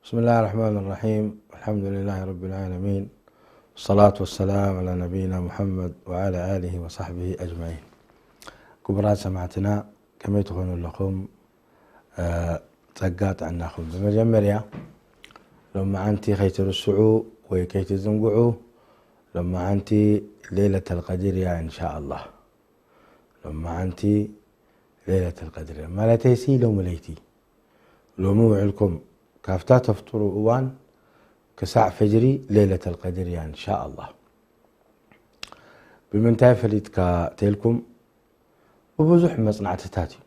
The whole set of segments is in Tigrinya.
بسم الله الرحمن الرحيم. الحمد لله رب العالمين. والصلاة والسلام على نبينا محمد وعلى آله وصحبه أجمعين. ክቡራት ሰማዕትና፣ ከመይ ትኾኑ ኣለኹም? እ፣ ጸጋ ጥዕናኹም። ብመጀመርያ፣ ሎማዓንቲ ከይትርስዑ ወይ ከይትዝንግዑ፣ ሎማዓንቲ ሌለተል ቀድር እያ፣ ኢንሻኣላህ። ሎማዓንቲ ሌለተል ቀድር እያ። ማለተይሲ፣ ሎሚ ለይቲ፣ ሎሚ ውዕልኩም፣ ካብታ ተፍጥሩ እዋን ክሳዕ ፈጅሪ ሌለተል ቀድር እያ፣ ኢንሻኣላህ። ብምንታይ ፈሊጥካ ተልኩም፣ ብብዙሕ መጽናዕትታት እዩ።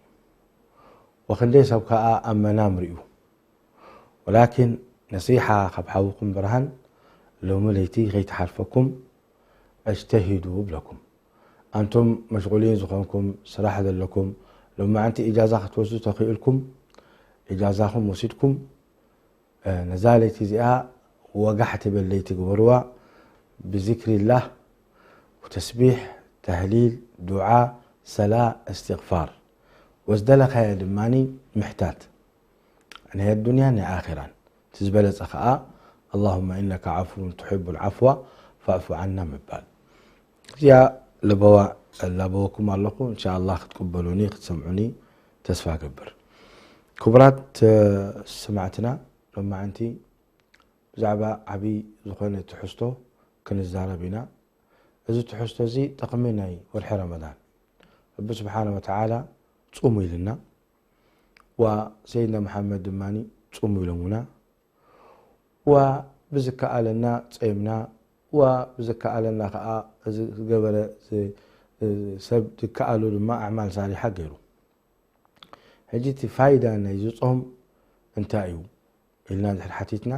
ወክንደይ ሰብ ከኣ ኣብ መናም ርእዩ። ወላኪን ነሲሓ ካብ ሓውኩም ብርሃን፣ ሎሚ ለይቲ ከይትሓልፈኩም፣ እጅተሂዱ እብለኩም። ኣንቱም መሽጉሊን ዝኾንኩም፣ ስራሕ ዘለኩም፣ ሎማዓንቲ ኢጃዛ ክትወስዱ ተኽኢልኩም፣ ኢጃዛኹም ወሲድኩም፣ እ፣ ነዛ ለይቲ እዚኣ ወጋሕ ትብል ለይቲ ግበርዋ ብዚክሪላህ ወተስቢሕ፣ ተህሊል፣ ዱዓ፣ ሰላ፣ እስትግፋር። ወዝደለኻዮ ድማኒ ምሕታት። ናይ ኣዱንያን ናይ ኣኺራን። እቲ ዝበለጸ ኸኣ፣ اللهم إنك عفو تحب العفو فاعف عنا ምባል። እዚኣ ለበዋ ላበወኩም ኣለኹ። እንሻኣላህ ክትቅበሉኒ፣ ክትሰምዑኒ ተስፋ እገብር። ክቡራት፣ እ፣ ሰማዕትና፣ ሎማዓንቲ ብዛዕባ ዓብዪ ዝኾነ ትሕዝቶ ክንዛረብ ኢና። እዚ ትሕዝቶ እዚ ጠቕሚ ናይ ወርሒ ረመዳን። ረቢ ስብሓነ ወተዓላ ጹሙ ኢልና፣ ዋ ሰይድና መሓመድ ድማ ጹሙ ኢሎምና፣ ዋ ብዝከኣለና ጸይምና፣ ዋ ብዝከኣለና ኸዓ እዚ ዝገበረ ዝ-፣ ሰብ ዝከኣሎ ድማ ኣዕማል ሳሊሓ ገይሩ። ሕጂ እቲ ፋይዳ ናይዚ ጾም እንታይ እዩ ኢልና እንድሕር ሓቲትና፣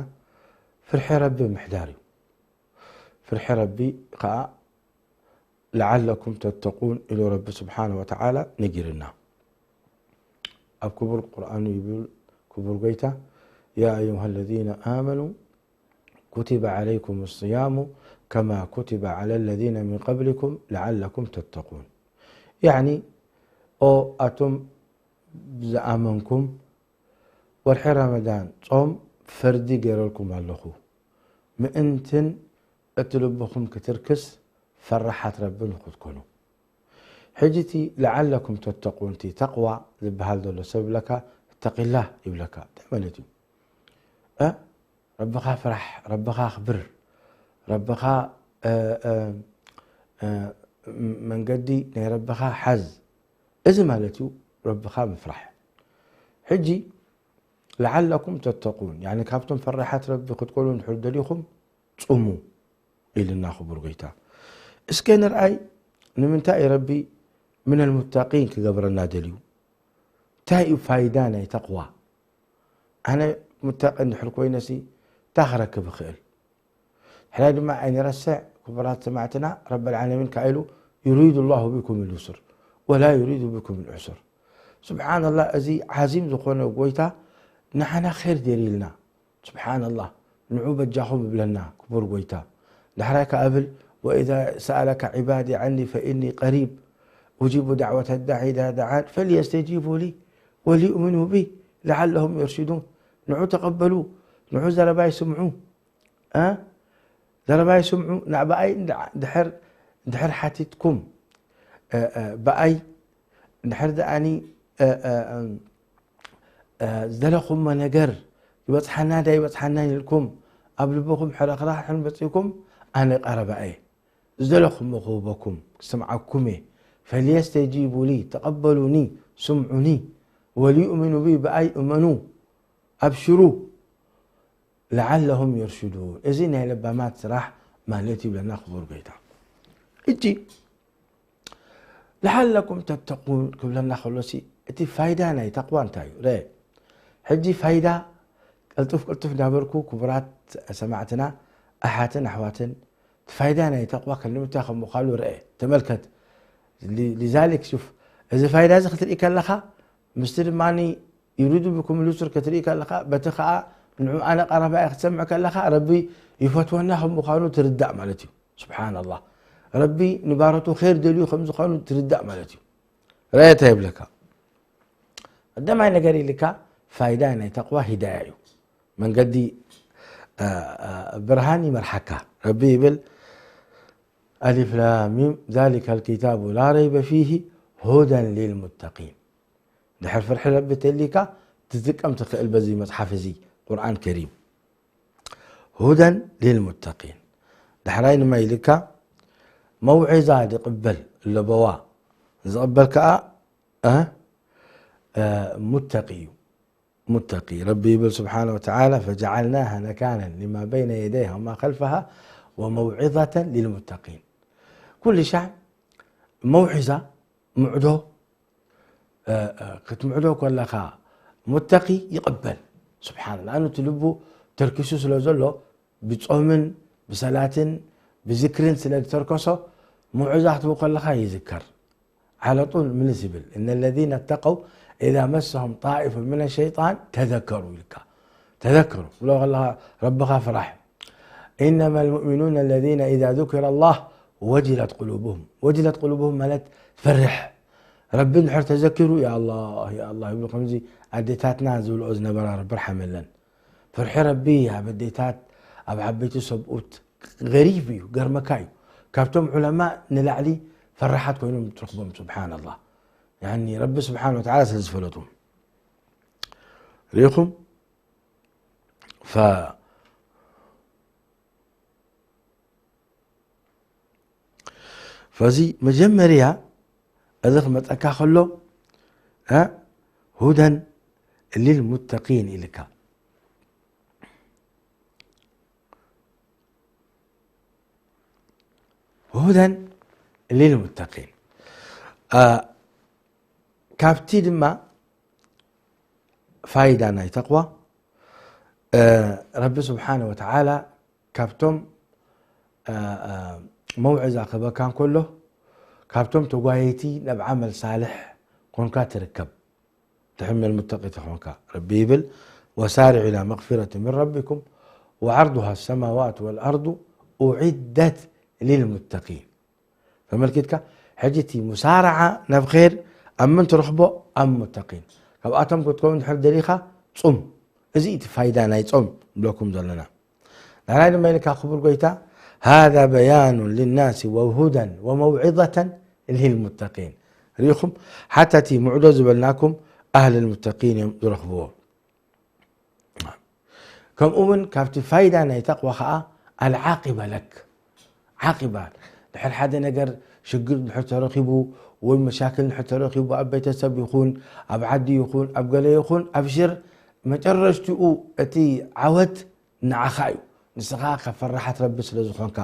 ፍርሒ ረቢ ምሕዳር እዩ። ፍርሒ ረቢ ኸዓ ለዓለኩም ተተቁን ኢሉ ረቢ ስብሓነ ወተዓላ ነጊርና። ኣብ ክቡር ቁርኣኑ ይብል ክቡር ጎይታ፣ يا أيها الذين آمنوا كتب عليكم الصيام كما كتب على الذين من قبلكم لعلكم تتقون። ያዕኒ፣ ኦ ኣቱም ዝኣመንኩም፣ ወርሒ ረመዳን ጾም ፈርዲ ገይረልኩም ኣለኹ፣ ምእንትን እቲ ልብኹም ክትርክስ ፈራሓት ረቢ ንኽትኮኑ። ሕጂ እቲ ለዓለኩም ተተቁን፣ እቲ ተቕዋ ዝበሃል ዘሎ ሰብ ይብለካ፣ እተቂላህ ይብለካ። እንታይ ማለት እዩ? እ? ረብኻ ፍራሕ፣ ረብኻ ኣኽብር፣ ረብኻ፣ እ፣ እ፣ እ፣ መንገዲ ናይ ረብኻ ሓዝ። እዚ ማለት እዩ ረብኻ ምፍራሕ። ሕጂ ለዓለኩም ተተቁን፣ ያኒ ካብቶም ፈራሓት ረቢ ክትኮኑ እንድሕር ደሊኹም ጽሙ ኢልና ክቡር ጎይታ። እስከ ንርኣይ ንምንታይ እዩ ረቢ ምነል ሙተቂን ክገብረና ደልዩ? እንታይ እዩ ፋይዳ ናይ ተቕዋ? ኣነ ሙተቂ እንድሕር ኮይነሲ እንታይ ክረክብ እኽእል? ሕራይ ድማ ኣይንረስዕ ክቡራት ሰማዕትና፣ ረበል ዓለሚን ከኣ ኢሉ፣ يريد الله بكم اليسر ولا يريد بكم العسر። ስብሓንላህ፣ እዚ ዓዚም ዝኾነ ጎይታ ንዓና ኸይር ደልዩልና። ስብሓንላህ፣ ንዑ በጃኹም እብለና ክቡር ጎይታ። ዳሕራይ ከኣ እብል፣ وإذا سألك عبادي عني فإني قريب أجيب دعوة الداع إذا دعان فليستجيبوا لي وليؤمنوا بي لعلهم يرشدون። ንዑ ተቐበሉ፣ ንዑ ዘረባይ ስምዑ። እ? ዘረባይ ስምዑ፣ ንብኣይ እንድሕር፣ እንድሕር ሓቲትኩም፣ እ፣ እ፣ ብኣይ እንድሕር ደኣኒ፣ እ፣ እ፣ እ፣ እ፣ ዝደለኹሞ ነገር ይበጽሓና ዶ ኣይበጽሓናን ኢልኩም ኣብ ልብኹም ሕርኽራሕን መጺእኩም፣ ኣነ ቀረባ እየ። ዝደለኹሞ ክህበኩም፣ ክስምዓኩም እየ። فليستجيبوا لي፣ ተቐበሉኒ፣ ስምዑኒ። وليؤمنوا بي፣ ብኣይ እመኑ። ኣብሽሩ። لعلهم يرشدون። እዚ ናይ ለባማት ስራሕ ማለት ይብለና ክቡር ጎይታ። ሕጂ لعلكم تتقون ክብለና ከሎሲ፣ እቲ ፋይዳ ናይ ተቕዋ እንታይ እዩ? ርአ። ሕጂ ፋይዳ ቅልጡፍ ቅልጡፍ እንዳበልኩ፣ ክቡራት ሰማዕትና፣ ኣሓትን ኣሕዋትን፣ እቲ ፋይዳ ናይ ተቕዋ ክንደምንታይ ከም ምዃኑ ርአ፣ ተመልከት። ሊ-፣ لذلك شوف፣ እዚ ፋይዳ እዚ ክትርኢ ከለኻ፣ ምስቲ ድማ يريد بكم اليسر ክትርኢ ከለኻ፣ በቲ ኸኣ ንዑ ኣነ ቀረባ እየ ክትሰምዕ ከለኻ፣ ረቢ ይፈትወና ከም ምዃኑ ትርዳእ ማለት እዩ። ስብሓንላህ። ረቢ ንባሮቱ ኸይር ደልዩ ከም ዝኾኑ ትርዳእ ማለት እዩ። ረኣየ እንታይ ይብለካ? ቀዳማይ ነገር ኢልካ፣ ፋይዳ ናይ ተቕዋ ሂዳያ እዩ። መንገዲ ብርሃን ይመርሓካ። ረቢ ይብል ኣሊፍ ላም ሚም ዛሊከ ልኪታቡ ላ ረይበ ፊሂ ሁደን ሊልሙተቂን። ድሕር ፍርሒ ረቢ ተሊካ ትጥቀም ትኽእል በዚ መፅሓፍ እዚ ቁርኣን ከሪም። ሁደን ሊልሙተቂን። ዳሕራይ ንማይ ኢልካ መውዒዛ ዝቕበል ለበዋ ዝቕበል ከዓ ሙተቂ እዩ። ሙተቂ ረቢ ይብል ስብሓነ ወተዓላ ፈጀዓልናሃ ነካለን ሊማ በይነ የደይሃ ወማ ከልፈሃ ወመውዒዘተን ሊልሙተቂን። ኩሉ ሻዕ መውዒዛ ምዕዶ ክትምዕዶ ከለኻ ሙተቂ ይቕበል። ስብሓን ኣኑ እቲ ልቡ ተርኪሱ ስለ ዘሎ ብጾምን ብሰላትን ብዝክርን ስለ ዝተርከሶ ምዑዛ ክትቡ ከለኻ ይዝከር። ዓለጡን ምልስ ይብል እነ ለዚነ ተቀው ኢዛ መሰሁም ጣኢፉ ምን ሸይጣን ተዘከሩ ኢልካ ተዘከሩ ብሎ ከለኻ ረብኻ ፍራሕ። إنما المؤمنون الذين إذا ذكر الله وجلت قلوبهم وجلت قلوبهم ማለት ፈርሕ። ረቢ እንድሕር ተዘኪሩ ያ ኣላህ ያ ኣላህ ይብሉ ከምዚ ኣዴታትና ዝብልኦ ዝነበራ ረቢ ርሓመለን። ፍርሒ ረቢ ኣብ ኣዴታት ኣብ ዓበይቲ ሰብኡት ገሪብ እዩ ገርመካ እዩ። ካብቶም ዑለማ ንላዕሊ ፈራሓት ኮይኖም ትረኽቦም ስብሓን ኣላህ። ረቢ ስብሓን ወተዓላ ስለ ዝፈለጡ ርኢኹም ፈዚ መጀመርያ እዚ ክመፀካ ከሎ ሁደን ሊልሙተቂን ኢልካ ሁደን ሊልሙተቂን ካብቲ ድማ ፋይዳ ናይ ተቕዋ ረቢ ስብሓነ ወተዓላ ካብቶም መውዕዛ ክበካ እንከሎ ካብቶም ተጓየይቲ ናብ ዓመል ሳልሕ ኮንካ ትርከብ። ትሕመል ሙተቂ ተኾንካ ረቢ ይብል ወሳሪዑ ኢላ መግፊረት ምን ረቢኩም ወዓርዱሃ ሰማዋት ወልኣርዱ ኡዒደት ሊልሙተቂን። ተመልኪትካ ሕጂ እቲ ሙሳርዓ ናብ ር ኣብ ምን ትረኽቦ ኣብ ሙተቂን ካብኣቶም ክትከውን ድሕር ደሊኻ ፁም። እዚ እቲ ፋይዳ ናይ ፆም ብለኩም ዘለና። ንሕና ድማ ኢልካ ክቡር ጎይታ ሃذا በያኑ ልናሲ ወሁደን ወመውዒዘተን ልልሙተቂን። ርኢኹም ሓታ እቲ ምዕዶ ዝበልናኩም ኣህል ልሙተቂን እዮም ዝረኽብዎ። ከምኡ እውን ካብቲ ፋይዳ ናይ ተቕዋ ከዓ ኣልዓቂባ ለክ ዓቂባ ድሕር ሓደ ነገር ሽግር ድሕር ተረኺቡ ወይ መሻክል ድሕር ተረኺቡ ኣብ ቤተሰብ ይኹን ኣብ ዓዲ ይኹን ኣብ ገለ ይኹን ኣብሽር መጨረሽትኡ እቲ ዓወት ንዓኻ እዩ። ንስኻ ካብ ፈራሓት ረቢ ስለ ዝኾንካ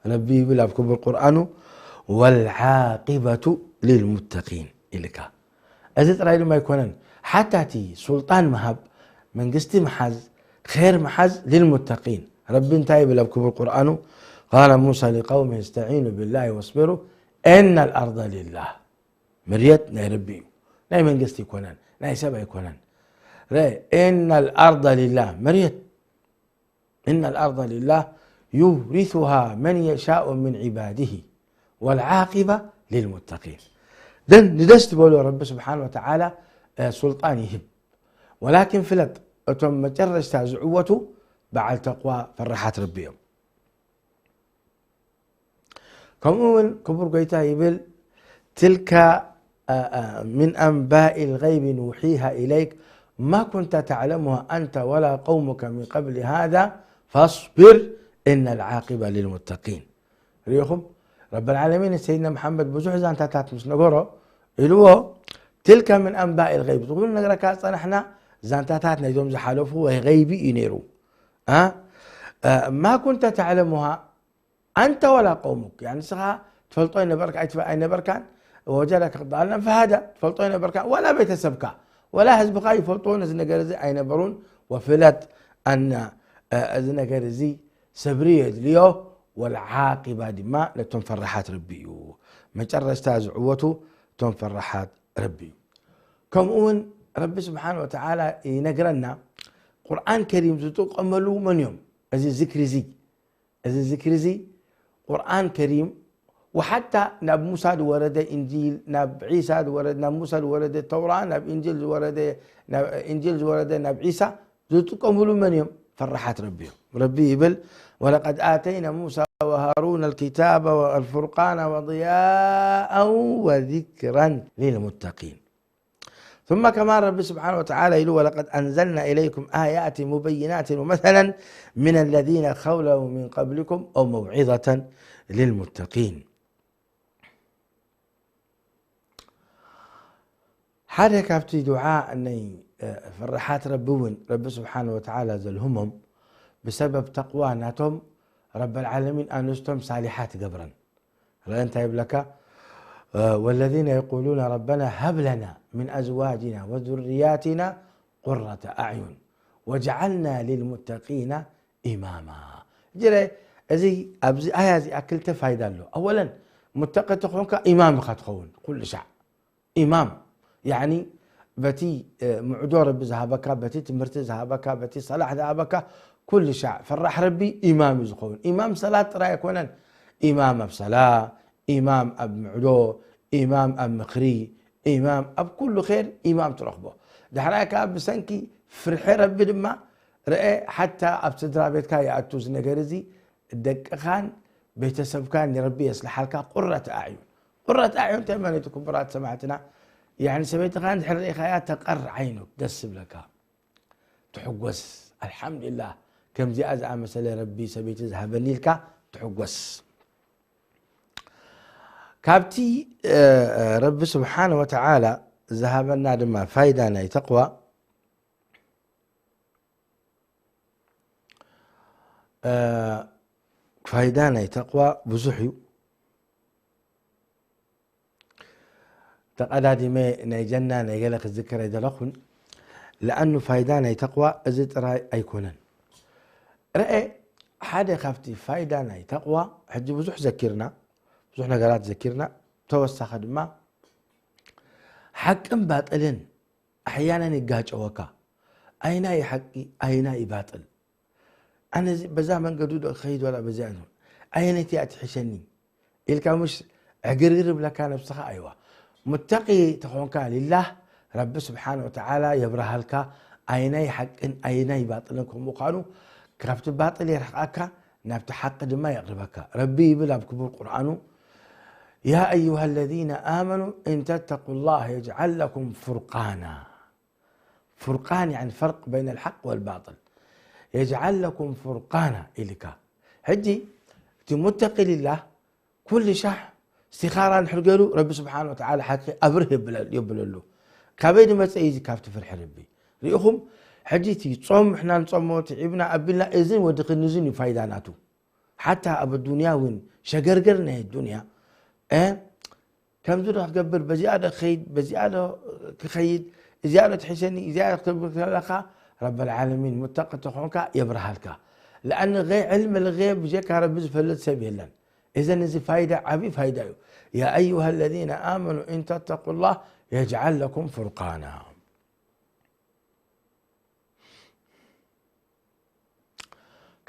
ረቢ ይብል ኣብ ክቡር ቁርኣኑ ወልዓቂበቱ ሊልሙተቂን ኢልካ። እዚ ጥራይ ድማ ኣይኮነን ሓታ እቲ ሱልጣን ምሃብ መንግስቲ ምሓዝ ር ምሓዝ ሊልሙተቂን ረቢ እንታይ ይብል ኣብ ክቡር ቁርኣኑ ቃለ ሙሳ ሊቀውሚ እስተዒኑ ብላሂ ወስቢሩ እና ልኣርض ሊላህ። መርየት ናይ ረቢ እዩ ናይ መንግስቲ ኣይኮነን ናይ ሰብ ኣይኮነን። ረ እና ልኣርض ሊላህ መርየት እና ልኣርض ሊላህ ዩሪثሃ መን የሻኡ ምን ዒባድህ ወልዓቂባ ሊልሙተቂን። ደን ንደስ ዝበሎ ረቢ ስብሓን ወተዓላ ሱልጣን ይህብ። ወላኪን ፍለጥ እቶም መጨረሽታ ዝዕወቱ በዓል ተቕዋ ፈራሓት ረቢ እዮም። ከምኡ እውን ክቡር ጎይታ ይብል ትልካ ምን ኣንባኢ ልገይቢ ንውሒሃ ኢለይክ ማ ኩንተ ተዕለሙሃ ኣንተ ወላ ቀውሙከ ምን ቀብሊ ሃذ ፈስቢር እነ ልዓቂባ ልልሙተቂን። ርኢኹም ረቢ ልዓለሚን ንሰይድና መሓመድ ብዙሕ ዛንታታት ምስ ነገሮ ኢልዎ ትልካ ምን ኣንባኢ ልገይብ ዝኩሉ ነገረካ ዝፀናሕና ዛንታታት ናይዞም ዝሓለፉ ወይ ገይቢ እዩ ነይሩ። ማ ኩንተ ተዕለሙሃ ኣንተ ወላ ቀውሙክ ንስኻ ትፈልጦ ኣይነበርካን ወጀደከ ዳለን ፈሃዳ ትፈልጦ ኣይነበርካን ወላ ቤተሰብካ ወላ ህዝብኻ ይፈልጥዎ ነዚ ነገር እዚ ኣይነበሩን። ወፍለጥ ኣና እዚ ነገር እዚ ሰብሪ የድልዮ ወልዓቂባ ድማ ነቶም ፈራሓት ረቢ እዩ። መጨረሽታ ዝዕወቱ እቶም ፈራሓት ረቢ እዩ። ከምኡ እውን ረቢ ስብሓን ወተዓላ ይነግረና ቁርኣን ከሪም ዝጥቀመሉ መን እዮም? እዚ ዝክሪ እዚ እዚ ዝክሪ እዚ ቁርኣን ከሪም ወሓታ ናብ ሙሳ ዝወረደ እንጂል ናብ ዒሳ ዝወረደ ናብ ሙሳ ዝወረደ ተውራ ናብ እንጂል ዝወረደ ናብ እንጂል ዝወረደ ናብ ዒሳ ዝጥቀምሉ መን እዮም? ፈራሓት ረቢ እዮም። ረቢ ይብል፣ ولقد آتينا موسى وهارون الكتاب والفرقان وضياء وذكرا للمتقين. ثم كمان رب سبحانه وتعالى يقول: ولقد أنزلنا إليكم آيات مبينات ومثلا من الذين خلوا من قبلكم أو موعظة للمتقين. ሓደ ካብቲ ዱዓ ናይ ፈራሓት ረቢ እውን ረቢ ስብሓን ወተዓላ ዘልህሞም ብሰበብ ተቕዋ ናቶም ረበል ዓለሚን ኣንስቶም ሳሊሓት ገብረን። ርአ እንታይ ይብለካ? والذين يقولون ربنا هب لنا من أزواجنا وذرياتنا قرة أعين واجعلنا للمتقين إماما. ጅረ እዚ ኣብዚ ኣያ እዚኣ ክልተ ፋይዳ ኣሎ። ኣወለን ሙተቂ ተኾንካ ኢማም ኢኻ ትኸውን ኩሉ ሻዕ። ኢማም ያኒ በቲ ምዕዶ ረቢ ዝሃበካ፣ በቲ ትምህርቲ ዝሃበካ፣ በቲ ሰላሕ ዝሃበካ ኩሉ ሻዕ ፈራሕ ረቢ ኢማም እዩ ዝኸውን። ኢማም ሰላት ጥራይ ኣይኮነን። ኢማም ኣብ ሰላ፣ ኢማም ኣብ ምዕዶ፣ ኢማም ኣብ ምኽሪ፣ ኢማም ኣብ ኩሉ ኸይር ኢማም ትረኽቦ። ዳሕራይ ከኣ ብሰንኪ ፍርሒ ረቢ ድማ ርአ ሓታ ኣብ ስድራ ቤትካ ይኣቱ እዚ ነገር እዚ ደቅኻን ቤተሰብካን ንረቢ የስልሓልካ። ቁረት ኣዕዩን ቁረት ኣዕዩን እንታይ ማለት ክቡራት ሰማዕትና? ያኒ ሰበይትኻ እንድሕር ርኢኻያ ተቐር ዓይኑ ደስ ይብለካ፣ ትሕጎስ። ኣልሓምዱሊላህ ከምዚኣ ዝኣመሰለ ረቢ ሰበይቲ ዝሃበኒ ኢልካ ትሕጎስ። ካብቲ ረቢ ስብሓን ወተዓላ ዝሃበና ድማ ፋይዳ ናይ ተቕዋ ፋይዳ ናይ ተቕዋ ብዙሕ እዩ። ተቐዳዲመ ናይ ጀና ናይ ገለ ክዝክር ኣይደለኹን። ለኣኑ ፋይዳ ናይ ተቕዋ እዚ ጥራይ ኣይኮነን። ርአ ሓደ ካብቲ ፋይዳ ናይ ተቕዋ ሕጂ ብዙሕ ዘኪርና፣ ብዙሕ ነገራት ዘኪርና፣ ተወሳኺ ድማ ሓቅን ባጥልን ኣሕያናን ይጋጨወካ። ኣይና እዩ ሓቂ፣ ኣይና እዩ ባጥል። ኣነ በዛ መንገዱ ዶ ክኸይድ ዋላ በዚኣ? ኣየነይቲ እያ ትሕሸኒ ኢልካ ምሽ ዕግርግር ብለካ ነብስኻ። ኣይዋ ሙተቂ ተኾንካ ሊላህ ረቢ ስብሓን ወተዓላ የብርሃልካ ኣይናይ ሓቅን ኣይናይ ባጥልን ከም ምዃኑ ካብቲ ባጥል የርሕቃካ ናብቲ ሓቂ ድማ የቕርበካ። ረቢ ይብል ኣብ ክቡር ቁርኣኑ يا أيها الذين آمنوا إن تتقوا الله يجعل لكم فرقانا. فرقان يعني فرق بين الحق والباطل. يجعل لكم فرقانا ኢልካ። ሕጂ እቲ ሙተቂ ሊላህ ኩሉ ሻሕ እስቲኻራ እንድሕር ገይሩ ረቢ ስብሓን ወተዓላ ሓቂ ኣብርህ የብለሉ። ካበይ ዝመፀ እዩ እዚ? ካብቲ ፍርሒ ረቢ። ርኢኹም ሕጂ እቲ ጾም ንሕና ንጾሞ ትዒብና ኣቢልና እዝን ወዲ ክንዝን እዩ ፋይዳ ናቱ። ሓታ ኣብ ኣዱንያ እውን ሸገርገር ናይ ኣዱንያ ከምዚ ዶ ክገብር፣ በዚኣ ዶ ክኸይድ፣ በዚኣ ዶ ክኸይድ፣ እዚኣ ዶ ትሕሸኒ፣ እዚኣ ዶ ክትብል ከለኻ ረበል ዓለሚን ሙተቂ ተኾንካ የብርሃልካ። ለኣን ገይ ዕልም ልገይብ ብጀካ ረቢ ዝፈልጥ ሰብ የለን። እዘን እዚ ፋይዳ ዓብዪ ፋይዳ እዩ። يا أيها الذين آمنوا إن تتقوا الله يجعل لكم فرقانا።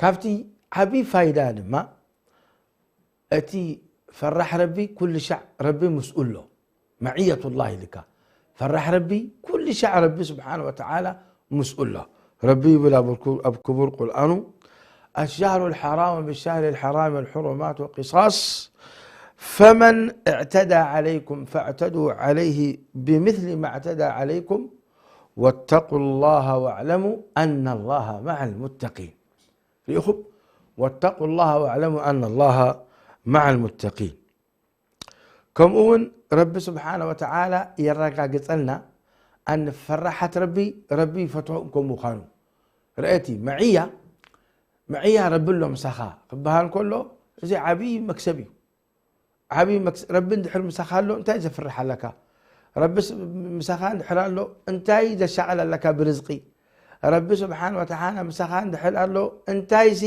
ካብቲ ዓብዪ ፋይዳ ድማ እቲ ፈራሕ ረቢ ኩሉ ሻዕ ረቢ ምስኡ ኣሎ። መዕየቱላህ ኢልካ ፈራሕ ረቢ ኩሉ ሻዕ ረቢ ስብሓን ወተዓላ ምስኡ ኣሎ። ረቢ ይብል ኣብ ክቡር ቁርኣኑ الشهر الحرام بالشهر الحرام والحرمات قصاص فمن اعتدى عليكم فاعتدوا عليه بمثل ما اعتدى عليكم واتقوا الله واعلموا أن الله مع المتقين. ርኢኹም واتقوا الله واعلموا أن الله مع المتقين። ከምኡ እውን ረቢ ስብሓነ ወተዓላ የረጋግጸልና ኣን ፈራሓት ረቢ ረቢ ይፈትዎም ከም ምዃኑ። ርአቲ መዕያ መዕያ ረቢ ኣሎ ምሳኻ ክበሃል ከሎ እዚ ዓብዪ መክሰብ እዩ። ዓብዪ መክስ ረቢ እንድሕር ምሳኻ ኣሎ እንታይ ዘፍርሕ ኣለካ? ረቢ ምሳኻ እንድሕር ኣሎ እንታይ ዘሻቕል ኣለካ ብርዝቂ? ረቢ ስብሓን ወተዓላ ምሳኻ እንድሕር ኣሎ እንታይ ሲ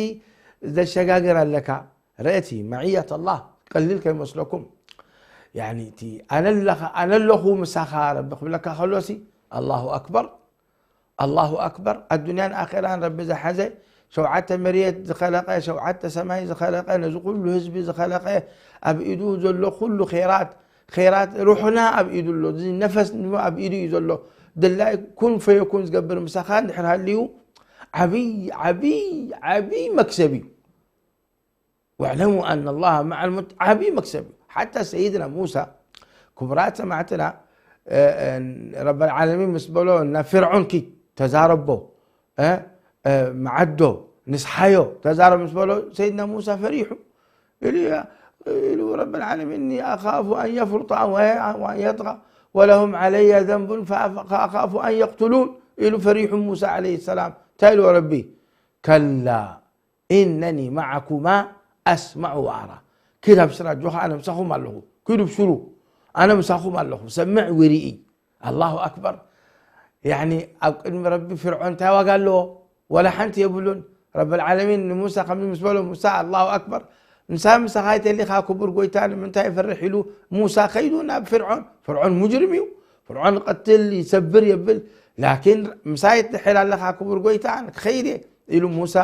ዘሸጋግር ኣለካ? ርአቲ መዕየት ኣላህ ቀሊል ከይመስለኩም። ያኒ እቲ ኣነ ኣለኻ ኣነ ኣለኹ ምሳኻ ረቢ ክብለካ ከሎሲ ኣላሁ ኣክበር ኣላሁ ኣክበር። ኣዱንያን ኣኼራን ረቢ ዝሓዘ ሸውዓተ መርየት ዝኸለቐ ሸውዓተ ሰማይ ዝኸለቐ ነዚ ኩሉ ህዝቢ ዝኸለቐ ኣብ ኢዱ ዘሎ ኩሉ ራት ራት ሩሕና ኣብ ኢዱ ኣሎ። እዚ ነፈስ ኣብ ኢዱ እዩ ዘሎ። ድላይ ኩን ፈየኩን ዝገብር ምሳኻ እንድሕር ሃልዩ ዓብይ ዓብይ ዓብይ መክሰብ እዩ። واعلموا أن الله مع المت ዓብይ መክሰብ እዩ። ሓታ ሰይድና ሙሳ ክቡራት ሰማዕትና ረብ ዓለሚን ምስ በሎ ናብ ፍርዖን ኪድ ተዛረቦ፣ መዓዶ ንስሓዮ ተዛረብ ምስ በሎ ሰይድና ሙሳ ፈሪሑ ኢሉ ኢሉ ረብ ዓለሚን إني أخاف أن يفرط أو أن يطغى ولهم علي ذنب فأخاف أن يقتلون ኢሉ ፈሪሑ ሙሳ عليه السلام። እንታይ ኢሉ ረቢ؟ كلا إنني معكما أسمع وأرى። ኪድ ኣብሽር ኣጆኻ ኣነ ምሳኹም ኣለኹ። ኪዱ ብሽሩ ኣነ ምሳኹም ኣለኹ ሰምዕ ውርኢ። ኣላሁ ኣክበር። ያኒ ኣብ ቅድሚ ረቢ ፍርዖን እንታይ ዋጋ ኣለዎ? ወላ ሓንቲ የብሉን። ረብል ዓለሚን ንሙሳ ከምዚ ምስ በሎ ሙሳ ኣላሁ ኣክበር ንሳ ምሳኻ ይተሊኻ ክቡር ጎይታ ንምንታይ ይፈርሕ ኢሉ ሙሳ ከይዱ ናብ ፍርዖን። ፍርዖን ሙጅርም እዩ። ፍርዖን ይቐትል ይሰብር የብል ላኪን ምሳይ ትድሕር ኣለኻ ክቡር ጎይታ ክኸይድ እየ ኢሉ ሙሳ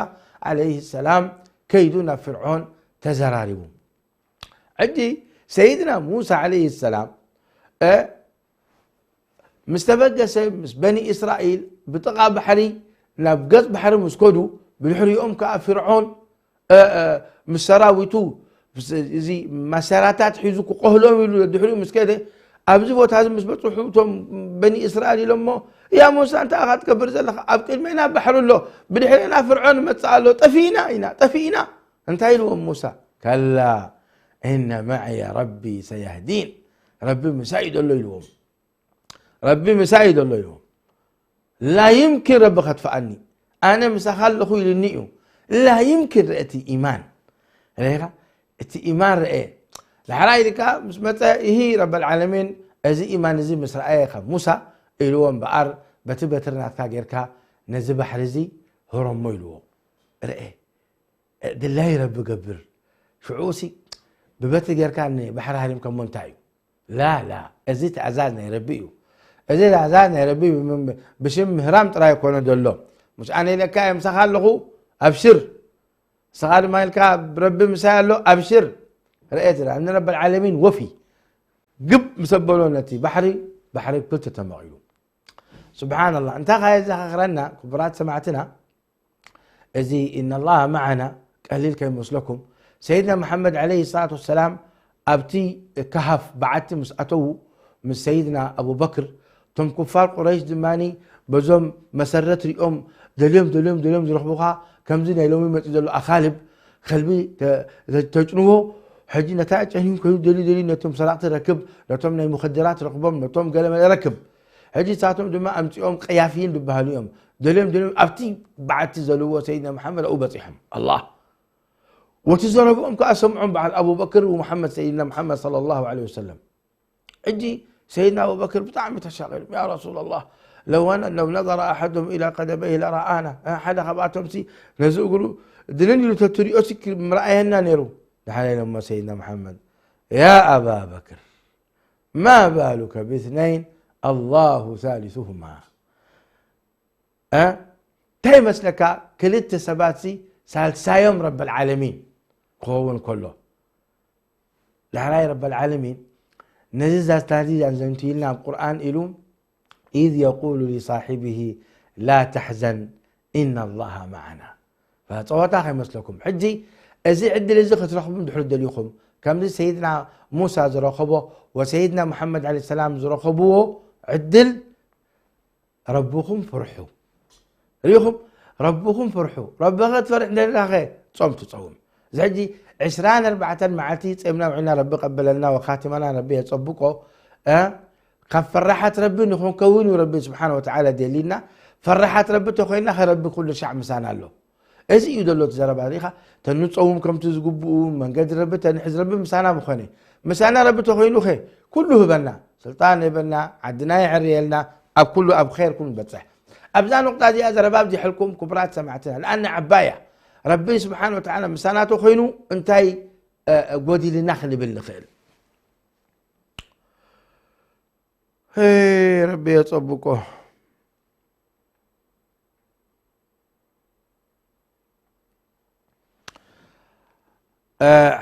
ዓለይህ ሰላም ከይዱ ናብ ፍርዖን ተዘራሪቡ። ሕጂ ሰይድና ሙሳ ዓለይህ ሰላም ምስ ተበገሰ ምስ በኒ እስራኤል ብጥቓ ባሕሪ ናብ ገጽ ባሕሪ ምስ ከዱ ብድሕሪኦም ከዓ ፍርዖን ምስ ሰራዊቱ እዚ መሳርያታት ሒዙ ክቆህሎም ኢሉ ድሕሪኡ ምስ ከደ ኣብዚ ቦታ እዚ ምስ በፅሑ እቶም በኒ እስራኤል ኢሎሞ ያ ሙሳ እንታይ ኢኻ ትገብር ዘለኻ ኣብ ቅድሜና ባሕሪ ኣሎ ብድሕሪና ፍርዖን ይመፅእ ኣሎ ጠፊእና ኢና ጠፊእና እንታይ ኢልዎም ሙሳ ከላ እነ መዕየ ረቢ ሰየህዲን ረቢ ምሳይ ዘሎ ኢልዎም ረቢ ምሳይ እዩ ዘሎ ኢሉ ላ ይምኪን ረቢ ከጥፍኣኒ ኣነ ምሳኻ ኣለኹ ኢሉኒ እዩ ላ ይምኪን ርአ እቲ ኢማን ርኢኻ እቲ ኢማን ርአ ዳሕራይ ኢልካ ምስ መፀ ይሂ ረበልዓለሚን እዚ ኢማን እዚ ምስ ረኣየ ካብ ሙሳ ኢልዎ እምበኣር በቲ በትሪ ናትካ ጌርካ ነዚ ባሕሪ እዚ ህረሞ ኢልዎ ርአ ድላይ ረቢ ገብር ሽዑ ሲ ብበትሪ ጌርካ ንባሕሪ ሃሪምካሞ እንታይ እዩ ላ ላ እዚ ትእዛዝ ናይ ረቢ እዩ እዚ ትእዛዝ ናይ ረቢ ብሽም ምህራም ጥራይ ይኮነ ዘሎ ሙሽ ኣነ ኢለካ እየ ምሳኻ ኣለኹ ኣብሽር ንስኻ ድማ ኢልካ ረቢ ምሳይ ኣሎ ኣብሽር ርአ ትላ ንረቢ ዓለሚን ወፊ ግብ ምስ ኣበሎ ነቲ ባሕሪ ባሕሪ ክልተ ተመቒሉ ስብሓንላ እንታይ ካየ ዘኻኽረና ክቡራት ሰማዕትና እዚ إن الله معنا ቀሊል ከይመስለኩም ሰይድና መሓመድ عليه الصلاة والسلام ኣብቲ ካሃፍ በዓቲ ምስ ኣተዉ ምስ ሰይድና ኣቡበክር እቶም ኩፋር ቁረይሽ ድማ በዞም መሰረት ሪኦም ደልዮም ደልዮም ደልዮም ዝረኽቡኻ ከምዚ ናይ ሎሚ መፂ ዘሎ ኣኻልብ ከልቢ ተጭንዎ ሕጂ ነታ ጨኒም ኮይኑ ደልዩ ደልዩ ነቶም ሰራቕቲ ረክብ ነቶም ናይ ሙኸደራት ረክቦም ነቶም ገለመለ ረክብ ሕጂ ንሳቶም ድማ ኣምፂኦም ቀያፍይን ዝበሃሉ እዮም ደልዮም ደልዮም ኣብቲ በዓቲ ዘለዎ ሰይድና መሓመድ ኣብኡ በፂሖም ኣላ ወቲ ዘረብኦም ከዓ ሰምዖም በዓል ኣቡበክር ወመሓመድ ሰይድና መሓመድ صلى الله عليه وسلم ሕጂ ሰይድና ኣቡበክር ብጣዕሚ ተሻቒሎም ያ ረሱላ ላህ ለው ነዘረ ኣሓዱም ኢላ ቀደመይህ ለረኣና ሓደ ካብኣቶም ሲ ነዚ እግሩ ድንን ኢሉ ተትሪኦ ሲ ምረኣየና ነይሩ ድሓነ ኢሎሞ ሰይድና መሓመድ ያ ኣባ በክር ما بالك باثنين الله ثالثهما እንታይ መስለካ ክልተ ሰባት ሲ ሳልሳዮም ረበል ዓለሚን ክኸውን ከሎ ዳሕራይ ረበል ዓለሚን ነዚ ዛስታዚ ኣንዘንትይልና ኣብ ቁርኣን ኢሉ إذ يقول لصاحبه لا تحزن إن الله معنا ጸወታ ከይመስለኩም ሕጂ እዚ ዕድል እዚ ክትረኽቡ እንድሕር ደሊኹም ከምዚ ሰይድና ሙሳ ዝረኸቦ ወሰይድና መሓመድ ለ ሰላም ዝረኸብዎ ዕድል ረብኹም ፍርሑ ርኢኹም ረብኹም ፍርሑ ረቢ ክትፈርሕ እንደለኻ ጾም ትጸውም እዚ ሕጂ ዕስራን ኣርባዕተን መዓልቲ ጸምና ውዕልና ረቢ ቀበለልና ወካቲማና ረቢ የጸብቆ ካብ ፈራሓት ረቢ ንኽንከውን እዩ ረቢ ስብሓን ወተዓላ ደሊና ፈራሓት ረቢ ተኮይና ከረቢ ኩሉ ሻዕ ምሳና ኣሎ እዚ እዩ ዘሎ እቲ ዘረባ ሪኢኻ ተንፀውም ከምቲ ዝግብኡ መንገዲ ረቢ ተንሕዝ ረቢ ምሳና ምኾነ ምሳና ረቢ ተኮይኑ ኸ ኩሉ ህበና ስልጣን ህበና ዓድና የዕርየልና ኣብ ኩሉ ኣብ ኸይር ኩሉ ንበፅሕ ኣብዛ ኑቕጣ እዚኣ ዘረባ ኣብዚሐልኩም ክቡራት ሰማዕትና ለኣነ ዓባያ ረቢ ስብሓን ወተዓላ ምሳና ተኮይኑ እንታይ ጎዲልና ክንብል ንኽእል ረቢ የፀብቆ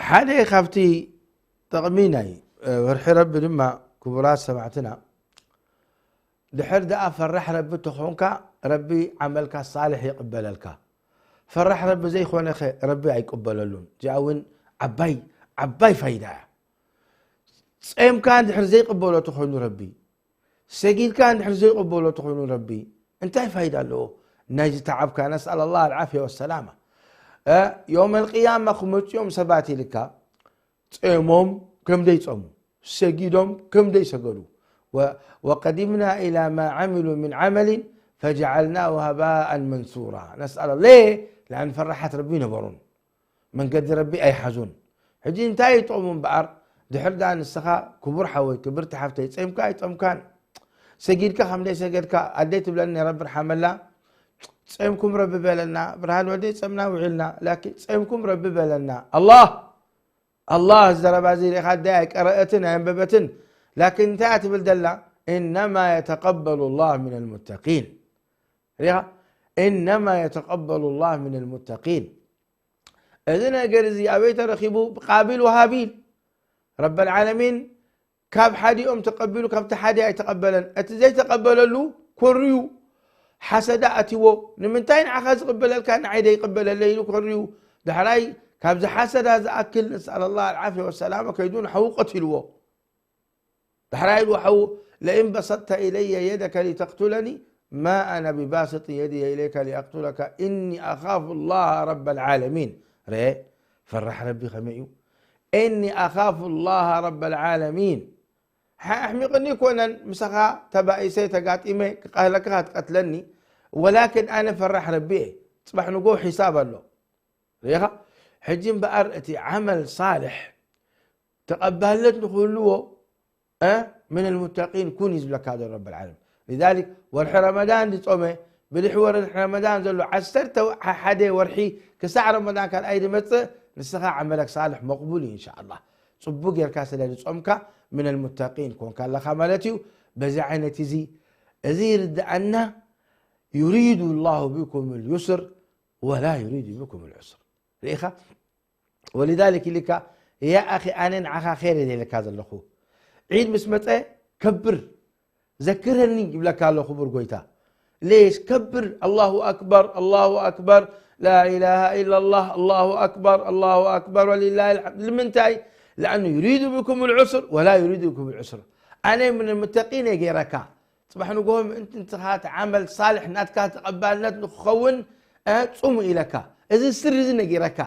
ሓደ ካብቲ ጥቕሚ ናይ ወርሒ ረቢ ድማ ክቡራት ሰማዕትና ድሕር ደኣ ፈራሕ ረቢ ተኾንካ ረቢ ዓመልካ ሳልሕ ይቕበለልካ። ፈራሕ ረቢ ዘይኮነኸ ረቢ ኣይቅበለሉን። እዚኣ እውን ዓባይ ዓባይ ፋይዳ እያ። ጸምካ እንድሕር ዘይቅበሎ ተኾይኑ ረቢ፣ ሰጊድካ እንድሕር ዘይቅበሎ ተኾይኑ ረቢ፣ እንታይ ፋይዳ ኣለዎ ናይዚ ተዓብካ? ነስኣል ኣላህ ኣልዓፍያ ወሰላማ። እ፣ የውመል ቅያማ ክመፅኦም ሰባት ኢልካ፣ ጾሞም ከም ደይጾሙ፣ ሰጊዶም ከም ደይሰገዱ፣ ወ-፣ ወቀዲምና ኢላ ማ ዓሚሉ ምን ዓመሊን ፈጀዓልናሁ ሃባኣን መንሱራ። ነስኣል ኣለ-፣ ለኣን ፈራሓት ረቢ ይነበሩን መንገዲ ረቢ ኣይሓዙን። ሕጂ እንታይ ይጠቕሙ እምበኣር? ድሕር ደኣ ንስኻ ክቡር ሓወይ፣ ክብርቲ ሓፍተይ፣ ጸምካ ኣይጸምካን፣ ሰጊድካ ከም ደይሰገድካ፣ ኣደይ ትብለኒ፣ ረቢ ርሓመላ፣ ጸምኩም ረቢ በለና፣ ብርሃን ወደይ ጸምና ውዒልና፣ ላኪን ጸምኩም ረቢ በለና። ኣላህ ኣላህ ዘረባ እዚ ርኢኻ፣ ኣደይ ኣይቀረአትን ኣይንበበትን፣ ላኪን እንታይ እያ ትብል ዘላ? ኢነማ የተቀበሉ ላህ ሚነል ሙተቂን። ርኢኻ? ኢነማ የተቀበሉ ላህ ሚነል ሙተቂን። እዚ ነገር እዚ ኣበይ ተረኺቡ? ብቃቢል ወሃቢል። ረበል ዓለሚን ካብ ሓዲኦም ተቀቢሉ፣ ካብቲ ሓደ ኣይተቀበለን። እቲ ዘይተቀበለሉ ኮርዩ፣ ሓሰዳ ኣትዎ። ንምንታይ ንዓኻ ዝቅበለልካ ንዓይ ዘይቅበለለይ ኢሉ ኮርዩ። ዳሕራይ ካብዚ ሓሰዳ ዝኣክል፣ ነስኣል ኣላህ ኣልዓፍያ ወሰላማ፣ ከይዱ ንሓዉ ቀቲልዎ። ዳሕራይ ኢሉ ሓዉ፣ ለኢን በሰጥተ ኢለየ የደከ ሊተቅቱለኒ ማ ኣነ ብባስጢ የድየ ኢለይከ ሊኣቅቱለከ ኢኒ ኣኻፉ ላህ ረበል ዓለሚን። ርኤ፣ ፈራሕ ረቢ ከመይ እዩ? ኢኒ ኣኻፉ ላህ ረበል ዓለሚን። ሓ-፣ ኣሕሚቕኒ ኣይኮነን፣ ምሳኻ ተባኢሰ ተጋጢመ ክቃህለካ ክትቀትለኒ፣ ወላኪን ኣነ ፈራሕ ረቢ እየ። ጽባሕ ንጎ ሒሳብ ኣሎ። ርኢኻ? ሕጂ እምበኣር እቲ ዓመል ሳልሕ ተቐባልነት ንክህልዎ፣ እ፣ ምን ልሙተቂን ኩን እዩ ዝብለካ ዘሎ ረብል ዓለሚን። ሊዛሊክ ወርሒ ረመዳን ዝጾመ፣ ብድሕሪ ወርሒ ረመዳን ዘሎ ዓሰርተ ሓደ ወርሒ ክሳዕ ረመዳን ካልኣይ ዝመጽእ፣ ንስኻ ዓመለክ ሳልሕ መቕቡል እዩ፣ ኢንሻኣላህ። ጽቡቅ ጌርካ ስለ ዝጾምካ፣ ምን ልሙተቂን ኮንካ ኣለኻ ማለት እዩ። በዚ ዓይነት እዚ፣ እዚ ይርድኣና፣ ዩሪዱ ላሁ ቢኩም ልዩስር ወላ ዩሪዱ ቢኩም ልዑስር። ርኢኻ? ወሊዛሊክ ኢልካ፣ ያ ኣኺ፣ ኣነ ንዓኻ ኸይር እየ ኢለካ ዘለኹ። ዒድ ምስ መጸ፣ ከብር፣ ዘክረኒ ይብለካ ኣሎ ክቡር ጎይታ። ሌሽ? ከብር፣ ኣላሁ ኣክበር፣ ኣላሁ ኣክበር፣ ላኢላሃ ኢላላህ፣ ኣላሁ ኣክበር፣ ኣላሁ ኣክበር፣ ወሊላሂ ልሓምድ። ንምንታይ? ለኣኑ ዩሪዱ ቢኩም ልዑስር ወላ ዩሪዱ ቢኩም ልዑስር። ኣነ ምን ሙተቂን እየ ገይረካ። ጽባሕ ንግሆ ምእንቲ ንስኻ እቲ ዓመል ሳልሕ ናትካ ተቐባልነት ንክኸውን፣ እ፣ ጹሙ ኢለካ። እዚ ስሪ እዚ ነጊረካ።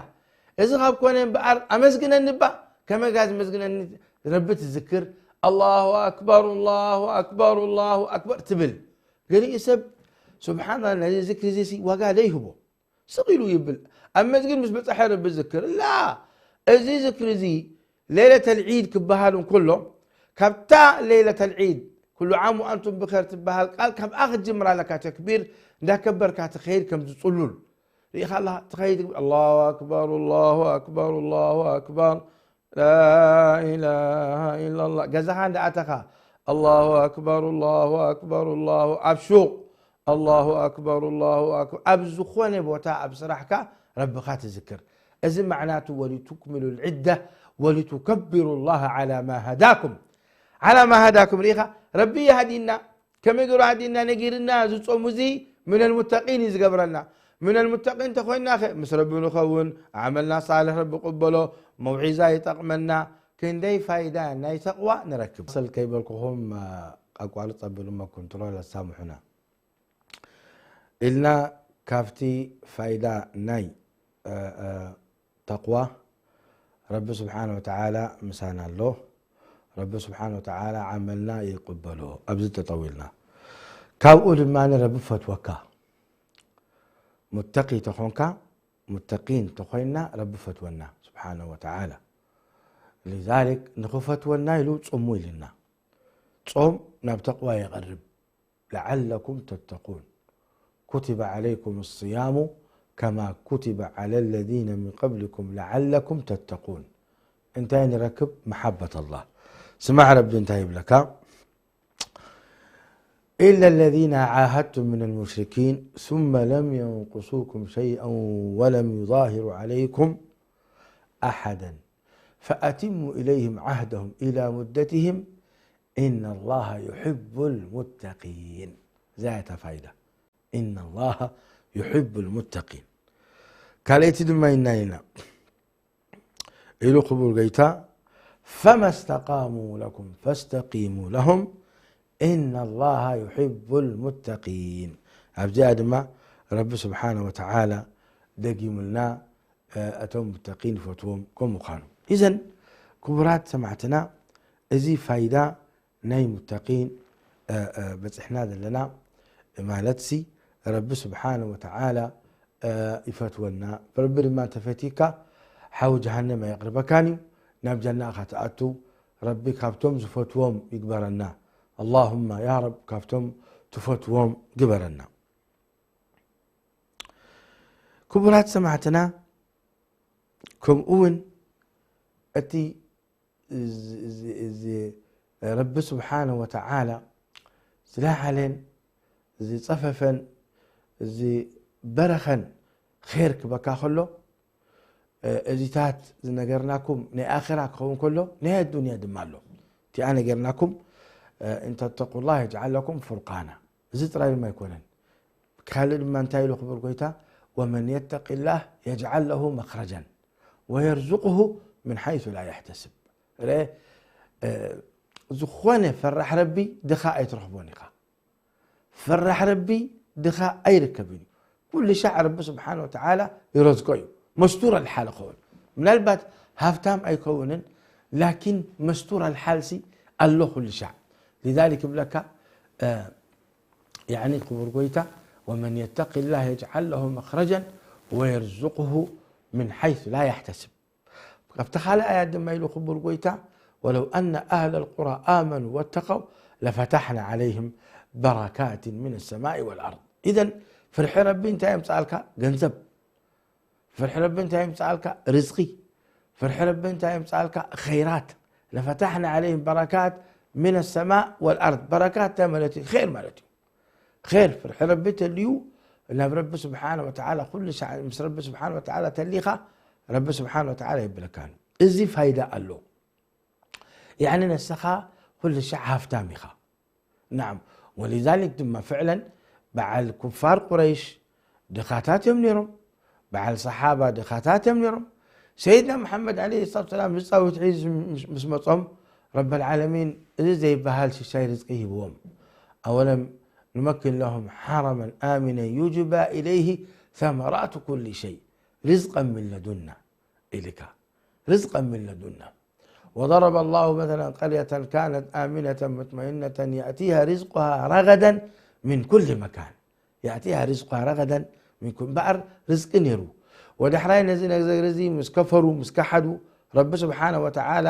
እዚ ካብ ኮነ እምበኣር ኣመስግነኒ እባ። ከመይ ጋ ዝመስግነኒ? ረቢ ትዝክር፣ ኣላሁ ኣክበር፣ ኣላሁ ኣክበር፣ ኣላሁ ኣክበር ትብል። ገሊኡ ሰብ፣ ስብሓንላ፣ ነዚ ዝክሪ እዚ ሲ ዋጋ ዘይህቦ። ስቕ ኢሉ ይብል። ኣብ መስጊድ ምስ በጽሐ ረቢ ዝክር። ላ፣ እዚ ዝክሪ እዚ ሌለተል ዒድ ክበሃል እንከሎ፣ ካብታ ሌለተል ዒድ፣ ኩሉ ዓም ወኣንቱም ብኸይር ትበሃል ቃል፣ ካብኣ ክትጅምር ኣለካ። ተክቢር እንዳከበርካ ትኸይድ ከም ዝጽሉል። ርኢኻ ኣለኻ? ትኸይድ፣ ኣላሁ ኣክበር፣ ኣላሁ ኣክበር፣ ኣላሁ ኣክበር። ላኢላሃ ኢላላህ። ገዛኻ እንዳኣተኻ፣ ኣላሁ ኣክበር፣ ኣላሁ ኣክበር፣ ኣላሁ፣ ኣብ ሹቕ፣ ኣላሁ ኣክበር፣ ኣላሁ ኣክበር። ኣብ ዝኾነ ቦታ፣ ኣብ ስራሕካ ረብኻ ትዝክር። እዚ መዕናቱ፣ ወሊቱክሚሉ ልዕደ ወሊቱከቢሩ ላህ ዓላ ማ ሃዳኩም። ዓላ ማ ሃዳኩም። ርኢኻ? ረቢ ይሃዲና። ከመይ ገይሩ ኣዲና ነጊርና፣ እዚ ጾም እዚ ምነል ሙተቂን እዩ ዝገብረና። ምነል ሙተቂን እንተኾይንና ኸ፣ ምስ ረቢ ንኸውን፣ ዓመልና ሳልሕ ረቢ ቅበሎ፣ መውዒዛ ይጠቕመና፣ ክንደይ ፋይዳ ናይ ተቕዋ ንረክብ። ሰል ከይበልኩኹም፣ እ፣ ኣቋርጽ ኣቢሉ እሞ ኮንትሮል ኣሳምሑና። ኢልና ካብቲ ፋይዳ ናይ፣ እ፣ እ፣ ተቕዋ፣ ረቢ ስብሓነ ወተዓላ ምሳና ኣሎ። ረቢ ስብሓነ ወተዓላ ዓመልና ይቕበሎ። ኣብዚ ጠጠው ኢልና። ካብኡ ድማ ረቢ ፈትወካ። ሙተቂ ተኾንካ፣ ሙተቂን ተኾይንና፣ ረቢ ፈትወና ስብሓነ ወተዓላ። ሊዛሊክ ንኽፈትወና ኢሉ ጽሙ ኢልና። ጾም ናብ ተቕዋ የቐርብ። ለዓለኩም ተተቁን። ኩቲበ ዓለይኩም ስያሙ ከማ ኩቲበ ዓለ ለዚነ ሚን ቀብሊኩም ለዓለኩም ተተቁን። እንታይ ንረክብ? መሓበት ኣላህ። ስማዕ ረቢ እንታይ ይብለካ? ኢለ ለዚነ ዓሃድቱም ሚነል ሙሽሪኪን ሱመ ለም የንቁሱኩም ሸይአን ወለም ዩዛሂሩ ዓለይኩም ኣሓደን ፈኣቲሙ ኢለይህም ዓህደሁም ኢላ ሙደትህም ኢነ ላሃ ዩሕቡል ሙተቂን። እዛ እያ እታ ፋይዳ። إن الله يحب المتقين. ካልኣይቲ ድማ ኢልና ኢና ኢሉ ክቡር ጎይታ، فما استقاموا لكم فاستقيموا لهم إن الله يحب المتقين። ኣብዚኣ ድማ ረቢ ስብሓነ ወተዓላ ደጊሙልና፣ እ፣ እቶም ሙተቂን ይፈትዎም ከም ምዃኑ። ኢዘን ክቡራት ሰማዕትና፣ እዚ ፋይዳ ናይ ሙተቂን፣ እ፣ እ፣ በጺሕና ዘለና ማለትሲ፣ ረቢ ስብሓነ ወተዓላ፣ እ፣ ይፈትወና። ረቢ ድማ እንተፈቲካ ሓዊ ጀሃነም ኣየቕርበካን እዩ፣ ናብ ጀና ኢኻ ትኣቱ። ረቢ ካብቶም ዝፈትዎም ይግበረና። ኣላሁማ ያ ረብ ካብቶም ትፈትዎም ግበረና። ክቡራት ሰማዕትና፣ ከምኡ እውን እቲ እዚ፣ እዚ፣ እዚ ረቢ ስብሓነ ወተዓላ ዝለዓለን ዝጸፈፈን ዝበረኸን ኼር ክበካ ከሎ፣ እ፣ እዚታት ዝነገርናኩም ናይ ኣኼራ ክኸውን ከሎ፣ ናይ ኣዱንያ ድማ ኣሎ። እቲኣ ነገርናኩም፣ እ፣ إن تتقوا الله يجعل لكم فرقانا። እዚ ጥራይ ድማ ኣይኮነን። ካልእ ድማ እንታይ ኢሉ ክቡር ጎይታ؟ ومن يتق الله يجعل له مخرجا ويرزقه من حيث لا يحتسب። ርአ፣ እ፣ ዝኾነ ፈራሕ ረቢ ድኻ ኣይትረኽቦን ኢኻ። ፈራሕ ረቢ ድኻ ኣይርከብን እዩ። ኩሉ ሻዕ ረቢ ስብሓነ ወተዓላ ይረዝቆ እዩ። መስቱር ኣልሓል ይኸውን። ምናልባት ሃብታም ኣይከውንን፣ ላኪን መስቱር ኣልሓልሲ ኣሎ ኩሉ ሻዕ። ሊዛሊክ ይብለካ፣ እ፣ ያዕኒ ክቡር ጎይታ፣ ومن يتق الله يجعل له مخرجا ويرزقه من حيث لا يحتسب። ካብቲ ካልእ ኣያት ድማ ኢሉ ክቡር ጎይታ፣ ولو أن أهل القرى آمنوا واتقوا لفتحنا عليهم بركات من السماء والأرض። ኢዘን ፍርሒ ረቢ እንታይ የምጽኣልካ? ገንዘብ። ፍርሒ ረቢ እንታይ የምጽኣልካ? ርዝቂ። ፍርሒ ረቢ እንታይ የምጽኣልካ? ኸይራት። لفتحنا عليهم بركات من السماء والأرض። በረካት እንታይ ማለት እዩ? ኸይር ማለት እዩ። ኸይር፣ ፍርሒ ረቢ ተልዩ፣ ናብ ረቢ ስብሓነ ወተዓላ ኩሉ ሻዕ ምስ ረቢ ስብሓነ ወተዓላ ተሊኻ፣ ረቢ ስብሓነ ወተዓላ የብለካን። እዚ ፋይዳ ኣሎ። ያዕኒ ንስኻ ኩሉ ሻዕ ሃፍታም ኢኻ። ናዓም፣ ወሊዛሊክ ድማ ፍዕለን በዓል ኩፋር ቁረይሽ ድኻታት እዮም ነይሮም። በዓል ሰሓባ ድኻታት እዮም ነይሮም። ሰይድና መሓመድ ዓለይሂ ሰላቱ ወሰላም ዝጻወት ሒዝ ምስ፣ ምስ መጾም ረበል ዓለሚን እዚ ዘይበሃል ሽሻይ ርዝቂ ሂብዎም። أولم نمكن لهم حرما آمنا يجبى إليه ثمرات كل شيء رزقا من لدنا إلك رزقا من لدنا وضرب الله مثلا قرية كانت آمنة مطمئنة يأتيها رزقها رغدا من كل مكان يأتيها رزقها رغدا من كل እምበኣር ርዝቂ ነይሩ። ወዳሕራይ ነዚ ነገር እዚ ምስ ከፈሩ፣ ምስ ከሓዱ፣ ረቢ ስብሓነ ወተዓላ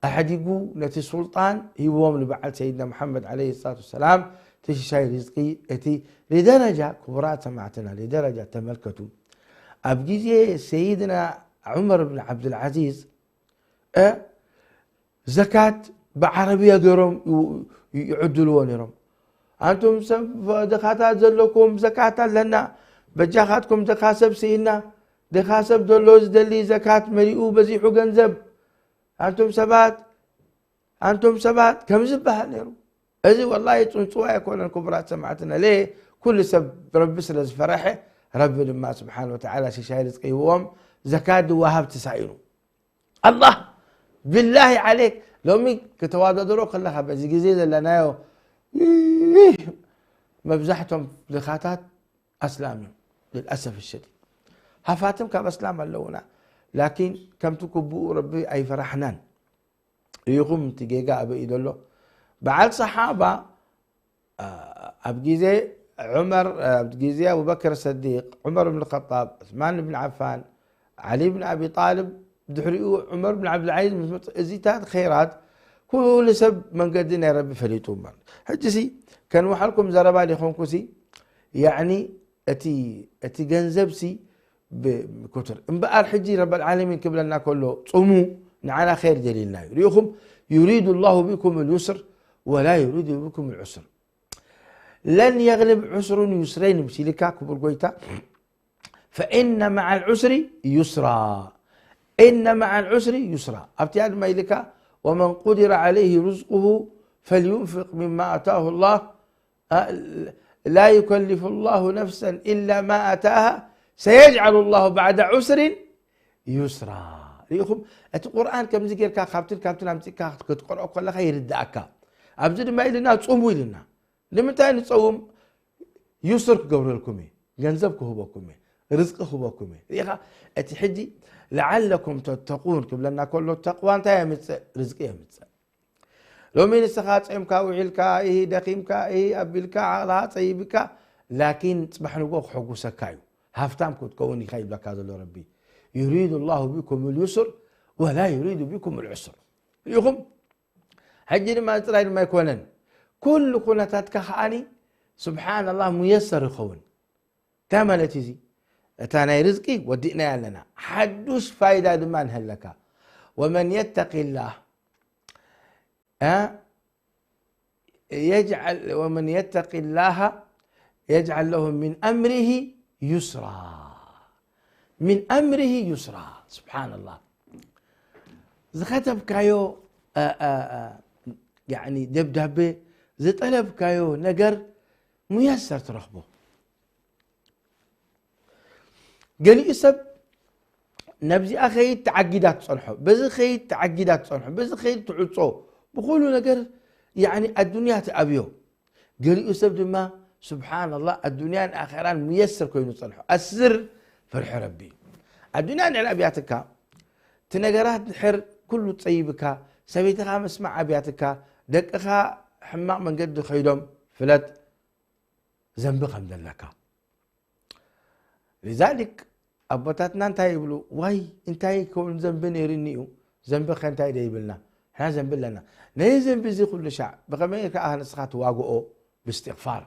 ኣሕዲጉ ነቲ ሱልጣን ሂብዎም ንበዓል ሰይድና መሓመድ ዓለይሂ ሰላቱ ወሰላም፣ እቲ ሽሻይ ርዝቂ፣ እቲ ሊደረጃ፣ ክቡራት ሰማዕትና፣ ሊደረጃ ተመልከቱ። ኣብ ግዜ ሰይድና ዑመር ብን ዓብዱልዓዚዝ፣ እ፣ ዘካት ብዓረብያ ገይሮም ዩ-፣ ዩ-፣ ይዕድልዎ ነይሮም። ኣንቱም ሰብ ድኻታት ዘለኩም ዘካት ኣለና፣ በጃኻትኩም ድኻ ሰብ ስኢና፣ ድኻ ሰብ ዘሎ ዝደሊ ዘካት መሊኡ በዚሑ ገንዘብ፣ ኣንቱም ሰባት፣ ኣንቱም ሰባት ከም ዝበሃል ነይሩ። እዚ ወላሂ ጽንጽዋ ኣይኮነን ክቡራት ሰማዕትና። ለ-፣ ኩሉ ሰብ ረቢ ስለ ዝፈረሐ፣ ረቢ ድማ ስብሓን ወተዓላ ሽሻይ ርዝቂ ይህብዎም፣ ዘካት ድወሃብ ተሳኢኑ። ኣላህ ቢላሂ ዓሌክ፣ ሎሚ ክተዋዳድሮ ከለኻ በዚ ግዜ ዘለናዮ፣ ይህ መብዛሕቶም ድኻታት ኣስላም እዮም። ልልኣሰፍ ሸዲድ ሃፋትም ካብ ኣስላም ኣለውና፣ ላኪን ከምቲ ክቡኡ ረቢ ኣይፈራሕናን። ርኢኹም እቲ ጌጋ ኣበይ እዩ ዘሎ? በዓል ሰሓባ ኣብ ግዜ ዑመር፣ ኣብ ግዜ ኣቡበክር ሰዲቅ፣ ዑመር ብን ኸጣብ፣ ዑስማን ብን ዓፋን፣ ዓሊ ብን ኣቢ ጣልብ፣ ድሕሪኡ ዑመር ብን ዓብዱልዓዚዝ ምስ መጽእ፣ እዚታት ኸይራት ኩሉ ሰብ መንገዲ ናይ ረቢ ፈሊጡ እምበር። ሕጂ ሲ ከንውሓልኩም ዘረባ ሊኾንኩ ሲ፣ ያዕኒ እቲ፣ እቲ ገንዘብ ሲ ብ-፣ ብኩቱር እምበኣር ሕጂ ረበል ዓለሚን ክብለና ከሎ ጽሙ ንዓና ኸይር ደልዩልና እዩ። ርኢኹም፣ يريد الله بكم اليسر ولا يريد بكم العسر لن يغلب عسر يسرين ምስ ኢልካ ክቡር ጎይታ فإن مع العسر يسرا إن مع العسر يسرا ኣብቲኣ ድማ ኢልካ ومن قدر عليه رزقه فلينفق مما آتاه الله እ፣ لا يكلف الله نفسا إلا ما آتاها سيجعل الله بعد عسر يسرا። ርኢኹም፣ እቲ ቁርኣን ከምዚ ጌርካ ካብትን ካብትን ኣምጺእካ ክትቀርኦ ከለኻ ይርድኣካ። ኣብዚ ድማ ኢልና ጽሙ ኢልና። ንምንታይ ንጸውም? ዩስር ክገብረልኩም እየ፣ ገንዘብ ክህበኩም እየ፣ ርዝቂ ክህበኩም እየ። ርኢኻ፣ እቲ ሕጂ ለዓለኩም ተተቁን ክብለና ከሎ ተቕዋ እንታይ የምጽእ? ርዝቂ የምጽእ። ሎሚ ንስኻ ጾምካ ውዒልካ፣ ኢሂ ደኺምካ፣ ኢሂ ኣቢልካ፣ ዓቕልኻ ጸይብካ፣ ላኪን ጽባሕ ንግሆ ክሕጉሰካ እዩ። ሃፍታም ክትከውን ኢኻ ይብለካ ዘሎ ረቢ። يريد الله بكم اليسر ولا يريد بكم العسر። ርኢኹም? ሕጂ ድማ ጥራይ ድማ ኣይኮነን፣ ኩሉ ኩነታትካ ከዓኒ ስብሓንላህ ሙየሰር ይኸውን። እንታይ ማለት እዩ እዚ? እታ ናይ ርዝቂ ወዲእናያ ኣለና፣ ሓዱሽ ፋይዳ ድማ ንህለካ። ومن يتق الله، እ፣ يجعل، ومن يتق الله يجعل له من أمره يسرا، من أمره يسرا። ስብሓንላህ። ዝኸተብካዮ፣ እ፣ እ፣ እ፣ ያዕኒ ደብዳቤ፣ ዝጠለብካዮ ነገር ሙየሰር ትረኽቦ። ገሊኡ ሰብ ነብዚኣ ኸይድ ተዓጊዳ ትጸንሖ፣ በዚ ኸይድ ተዓጊዳ ትጸንሖ፣ በዚ ኸይድ ትዕጾ፣ ብኹሉ ነገር ያዕኒ ኣዱንያ ትኣብዮ። ገሊኡ ሰብ ድማ ስብሓንላህ ኣዱንያን ኣኸራን ሙየስር ኮይኑ ጸንሖ። ኣስር ፍርሒ ረቢ እዩ። ኣዱንያ እንድሕር ኣብያትካ፣ እቲ ነገራት ድሕር ኩሉ ጸይብካ፣ ሰበይትኻ ምስማዕ ኣብያትካ፣ ደቅኻ ሕማቕ መንገዲ ኸይዶም፣ ፍለጥ ዘንቢ ከም ዘለካ። ሊዛሊክ ኣቦታትና እንታይ ይብሉ? ዋይ እንታይ ከውን ዘንቢ ነይርኒ እዩ፣ ዘንቢ ከ እንታይ ዶ ይብልና? ሕና ዘንቢ ኣለና። ነዚ ዘንቢ እዚ ኩሉ ሻዕ ብኸመይ ከኣ ንስኻ ትዋግኦ? ብእስትቕፋር።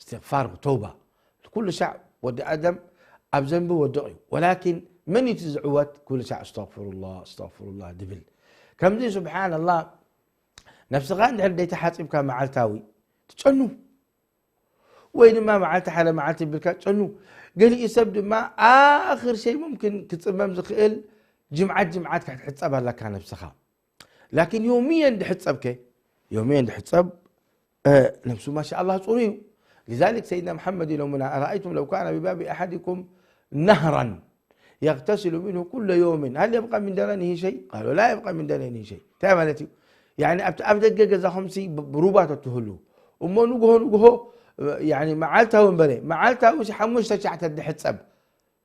እስትቕፋር፣ ተውባ። ኩሉ ሻዕ ወዲ ኣደም ኣብ ዘንቢ ወድቕ እዩ። ወላኪን መን እዩ እቲ ዝዕወት? ኩሉ ሻዕ እስተግፍሩላህ፣ እስተግፍሩላህ ድብል። ከምዚ ስብሓንላህ፣ ነብስኻ እንድሕር ደይተሓጺብካ መዓልታዊ ትጨኑ። ወይ ድማ መዓልቲ ሓደ መዓልቲ ቢልካ ጨኑ። ገሊኡ ሰብ ድማ ኣኽር ሸይ ሙምኪን ክጽመም ዝኽእል ጅምዓት ጅምዓት ክትሕጸብ ኣለካ ነብስኻ። ላኪን ዮምየን ድሕጸብከ፣ ዮምየን ድሕጸብ፣ እ፣ ነብሱ ማሻ ኣላህ ጽሩ እዩ። ሊዛሊክ ሰይድና መሓመድ ኢሎምና፣ ኣረኣይቱም ለው ካነ ቢባቢ ኣሓዲኩም ነህራን የግተስሉ ሚንሁ ኩለ ዮምን ሃል የብቃ ሚን ደነኒሂ ሸይ? ቃሉ ላ የብቃ ሚን ደነኒሂ ሸይ። እንታይ ማለት እዩ? ያኒ ኣብቲ ኣብ ደገ ገዛኹምሲ ብ-፣ ሩባ ተትህሉ እሞ ንግሆ ንግሆ፣ ያኒ መዓልታዊ እምበረ፣ መዓልታዊ ሲ ሓሙሽተ ሻዕ ተድሕጸብ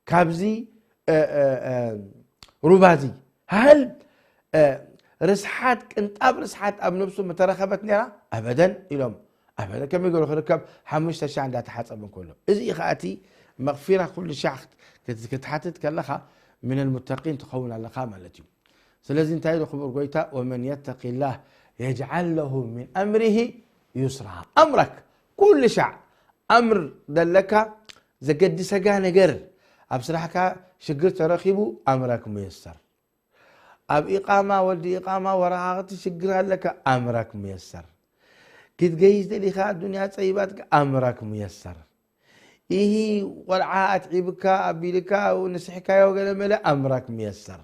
ካብዚ፣ እ፣ እ፣ እ፣ ሩባዚ። ሃል፣ እ፣ ርስሓት፣ ቅንጣብ ርስሓት ኣብ ነብሱ ምተረኸበት ነይራ? ኣበደን ኢሎም። ኣበደን። ከመይ ገይሩ ክርከብ? ሓሙሽተ ሻዕ እንዳተሓጸበ እንከሎ። እዚ እዩ ኸኣ እቲ መቕፊራ ኩሉ ሻዕ ክት-፣ ክት-፣ ክትሓትት ከለኻ ሚነል ሙተቂን ትኸውን ኣለኻ ማለት እዩ። ስለዚ እንታይ ኢሉ ክቡር ጎይታ? "ወመን የተቂላህ የጅዓል ለሁ ሚን ኣምሪሂ ዩስራ።" ኣምረክ፣ ኩሉ ሻዕ ኣምር ዘለካ ዘገድሰጋ ነገር፣ ኣብ ስራሕካ ሽግር ተረኺቡ ኣምረክ ሙየሰር። ኣብ ኢቃማ፣ ወዲ ኢቃማ፣ ወረቓቕቲ ሽግር ኣለካ፣ ኣምረክ ሙየሰር። ክትገይሽ ደሊኻ፣ ኣዱንያ ጸይባትካ፣ ኣምረክ ሙየሰር። ኢሂ ቆልዓ ኣትዒብካ፣ ኣቢልካ፣ ንስሕካዮ ገለ መለ፣ ኣምረክ ሙየሰር።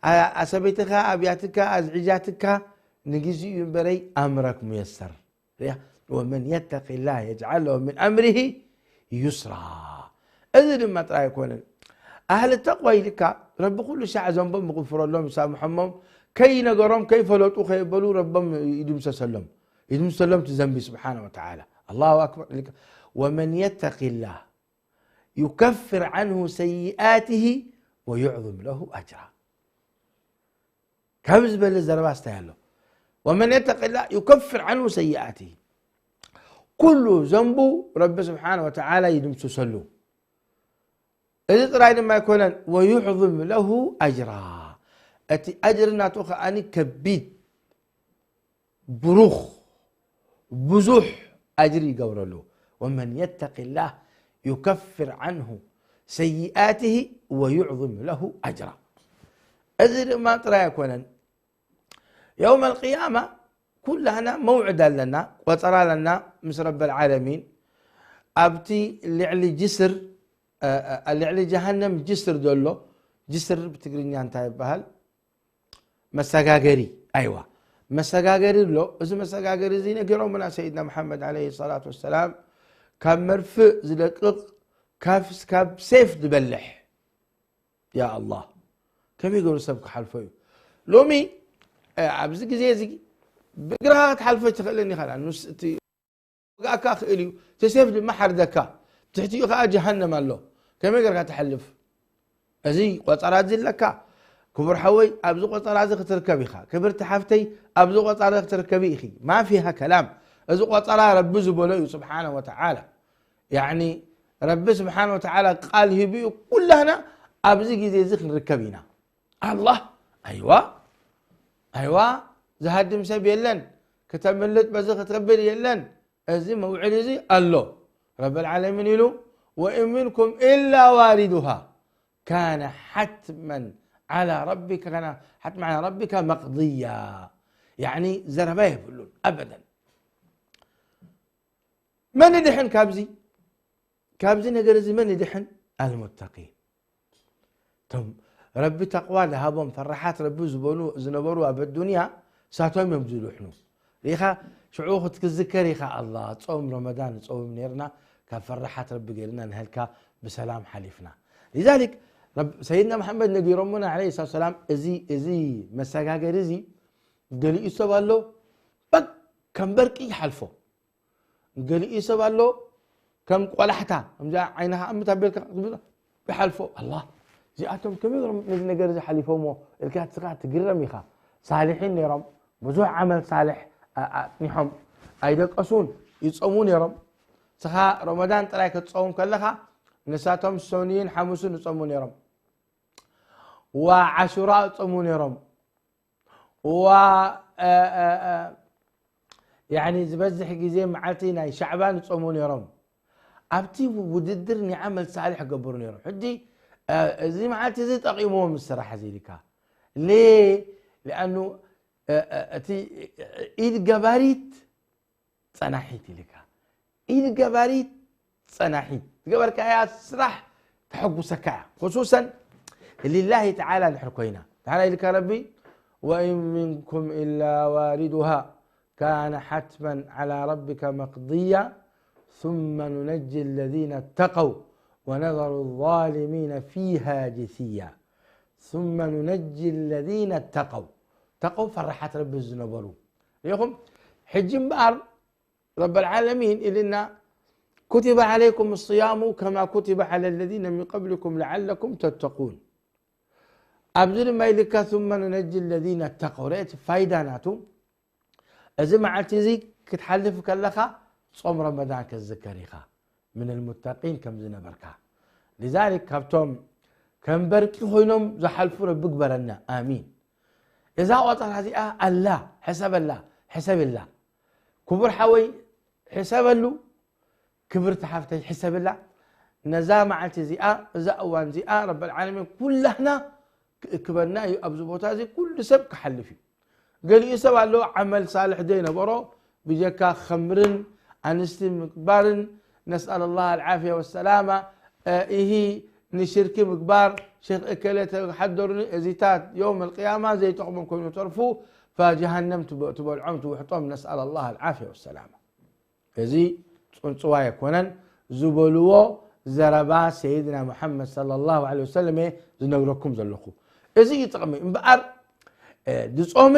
ኣ-፣ ኣሰበይትኻ ኣብያትካ፣ ኣዝዒጃትካ፣ ንግዚኡ እምበረይ፣ ኣምረክ ሙየሰር። ርያ፣ "ወመን የተቂላህ የጅዓል ለሁ ሚን ኣምሪሂ ዩስራ።" እዚ ድማ ጥራይ ኣይኮነን። ኣህሊ ተቕዋ ኢልካ፣ ረቢ ኩሉ ሻዕ ዘንቦም ይቕፍረሎም፣ ይሳምሖሞም፣ ከይነገሮም፣ ከይፈለጡ፣ ከየበሉ፣ ረቦም ይድምሰሰሎም። ይድምሰሎም እቲ ዘንቢ፣ ስብሓነ ወተዓላ። ኣላሁ ኣክበር። ኢልካ፣ "ወመን የተቂላህ ዩከፍር ዓንሁ ሰይኣትሂ ወዩዕظም ለሁ ኣጅራ።" ካብ ዝበለ ዘረባ ስታይ ኣሎ። "ወመን የተቂላህ ዩከፍር ዓንሁ ሰይኣትሂ።" ኩሉ ዘንቡ ረቢ ስብሓነ ወተዓላ ይድምስሰሉ። እዚ ጥራይ ድማ ኣይኮነን፣ "ወዩዕظም ለሁ ኣጅራ።" እቲ ኣጅሪ ናቱ ከኣኒ ከቢድ፣ ብሩኽ፣ ብዙሕ ኣጅሪ ይገብረሉ። "ወመን የተቂላህ ዩከፍር ዓንሁ ሰይኣትሂ ወዩዕظም ለሁ ኣጅራ።" እዚ ድማ ጥራይ ኣይኮነን። የውም ኣልቅያማ ኩላህና መውዕድ ኣለና፣ ቆጸራ ኣለና ምስ ረበል ዓለሚን። ኣብቲ ልዕሊ ጅስር፣ እ፣ እ፣ ልዕሊ ጀሃነም ጅስር ዘሎ፣ ጅስር ብትግርኛ እንታይ ይበሃል? መሰጋገሪ። ኣይዋ፣ መሰጋገሪ ኣሎ። እዚ መሰጋገሪ እዚ ነጊሮምና ሰይድና መሓመድ ዓለይሂ ሰላቱ ወሰላም፣ ካብ መርፍእ ዝለቅቕ፣ ካብ ሴፍ ዝበልሕ። ያ ኣላህ፣ ከመይ ገሩ ሰብ ክሓልፎ እዩ? ሎሚ ኣብዚ ግዜ እዚ ብእግርኻ ክትሓልፎ ኣይትኽእልን ኢኻ። ንስ እቲ ወጋእካ ክእል እዩ፣ እቲ ሴፍ ድማ ሓርደካ፣ ትሕቲኡ ከዓ ጀሃነም ኣሎ። ከመይ ገርካ ትሓልፍ? እዚ ቆፀራ እዚ ኣለካ ክቡር ሓወይ፣ ኣብዚ ቆፀራ እዚ ክትርከብ ኢኻ። ክብርቲ ሓፍተይ፣ ኣብዚ ቆፀራ ክትርከቢ ኢኺ። ማፊሃ ከላም። እዚ ቆፀራ ረቢ ዝበሎ እዩ ስብሓነ ወተዓላ። ያኒ ረቢ ስብሓን ወተዓላ ቃል ሂቡ እዩ። ኩላህና ኣብዚ ግዜ እዚ ክንርከብ ኢና። ኣላህ፣ ኣይዋ፣ ኣይዋ፣ ዝሃድም ሰብ የለን፣ ክተምልጥ በዚ ክትብል የለን። እዚ መውዕድ እዚ ኣሎ። ረብ ልዓለሚን ኢሉ፣ ወኢን ሚንኩም ኢላ ዋሪዱሃ ካነ ሓትመን ዓላ ረቢካ፣ ካነ ሓትመን ዓላ ረቢካ መቅድያ። ያኒ ዘረባ የብሉን ኣበደን። መን ይድሕን ካብዚ? ካብዚ ነገር እዚ መን ይድሕን? ኣልሙተቂን። እቶም ረቢ ተቕዋ ዝሃቦም ፈራሓት ረቢ ዝበሉ ዝነበሩ ኣብ ኣዱንያ ሳቶም እዮም ዝድሕኑ። ርኢኻ ሽዑ ክትክዝከር ኢኻ፣ ኣላ ጾም ረመዳን ንጾም ነርና፣ ካብ ፈራሓት ረቢ ገይርና ንህልካ ብሰላም ሓሊፍና። ሊዛሊክ ረብ- ሰይድና መሓመድ ነጊሮምና ዓለይሂ ሰላቱ ሰላም፣ እዚ እዚ መሰጋገሪ እዚ ገሊኡ ሰብ ኣሎ በቅ ከም በርቂ ይሓልፎ። ገሊኡ ሰብ ኣሎ ከም ቆላሕታ፣ ከምዚ ዓይንኻ እምት ኣቢልካ ይሓልፎ። ኣላ፣ እዚኣቶም ከመይ ገይሮም ነዚ ነገር እዚ ሓሊፎሞ ኢልካ ንስኻ ትግረም ኢኻ። ሳልሒን ነይሮም፣ ብዙሕ ዓመል ሳልሕ ኣ- ኣጽኒሖም፣ ኣይደቀሱን፣ ይጸሙ ነይሮም። ንስኻ ረመዳን ጥራይ ክትጸውም ከለኻ፣ ንሳቶም ሰኑይን ሓሙስን ይጸሙ ነይሮም። ወዓሹራ ይጸሙ ነይሮም። ዋ እ- እ- እ- ያኒ ዝበዝሕ ግዜ መዓልቲ ናይ ሻዕባን ይጾሙ ነይሮም። ኣብቲ ውድድር ናይ ዓመል ሳልሕ ይገብሩ ነይሮም። ሕጂ እ፣ እዚ መዓልቲ እዚ ጠቂምዎም ስራሕ እዚ ኢልካ ሌ ሊኣኑ እ፣ እ፣ እቲ ኢድ ገባሪት ጸናሒት ኢልካ ኢድ ገባሪት ጸናሒት ዝገበርካያ ስራሕ ተሐጉሰካ እያ። ክሱሰን ሊላሂ ተዓላ እንድሕር ኮይና፣ እንታይ ኢልካ ረቢ? ወኢን ሚንኩም ኢላ ዋሪዱሃ ካነ ሓትመን ዓላ ረቢካ መቅድያ ثم ننجي الذين اتقوا ونذر الظالمين فيها جثيا ثم ننجي الذين اتقوا ተቀው ፈራሓት ረቢ ዝነበሩ ሪኹም። ሕጂ እምበኣር ረብ ልዓለሚን ኢልና كتب عليكم الصيام كما كتب على الذين من قبلكم لعلكم تتقون ኣብዚ ድማ ኢልካ ثم ننجي الذين اتقوا ርአ እቲ ፋይዳ ናቱ። እዚ መዓልቲ እዚ ክትሓልፍ ከለኻ ጾም ረመዳን ክትዝከር ኢኻ ምን ልሙተቂን ከም ዝነበርካ። ሊዛሊክ ካብቶም ከም በርቂ ኮይኖም ዝሓልፉ ረቢ ግበረና ኣሚን። እዛ ቆጸራ እዚኣ ኣላ ሕሰበላ ሕሰብላ ክቡር ሓወይ ሕሰበሉ ክብርቲ ሓፍተይ ሕሰብላ። ነዛ መዓልቲ እዚኣ እዛ እዋን እዚኣ ረብ ልዓለሚን ኩላህና ክእክበና እዩ። ኣብዚ ቦታ እዚ ኩሉ ሰብ ክሓልፍ እዩ። ገሊኡ ሰብ ኣሎ ዓመል ሳልሕ ዘይነበሮ ብጀካ ከምርን ኣንስቲ ምግባርን ነስኣል ላህ ኣልዓፍያ ወሰላማ ኢሂ ንሽርኪ ምግባር ሸክ እከለ ተሓደሩኒ እዚታት የውም ኣልቅያማ ዘይጠቕሞም ኮይኑ ተርፉ ፋጀሃነም ትበልዖም ትውሕጦም ነስኣል ላህ ኣልዓፍያ ወሰላማ። እዚ ጽንጽዋ ኣይኮነን ዝበልዎ ዘረባ ሰይድና ሙሓመድ ሰለላሁ ዐለይሂ ወሰለም እየ ዝነግረኩም ዘለኹ። እዚ እዩ ጥቕሚ እምበኣር ድጾመ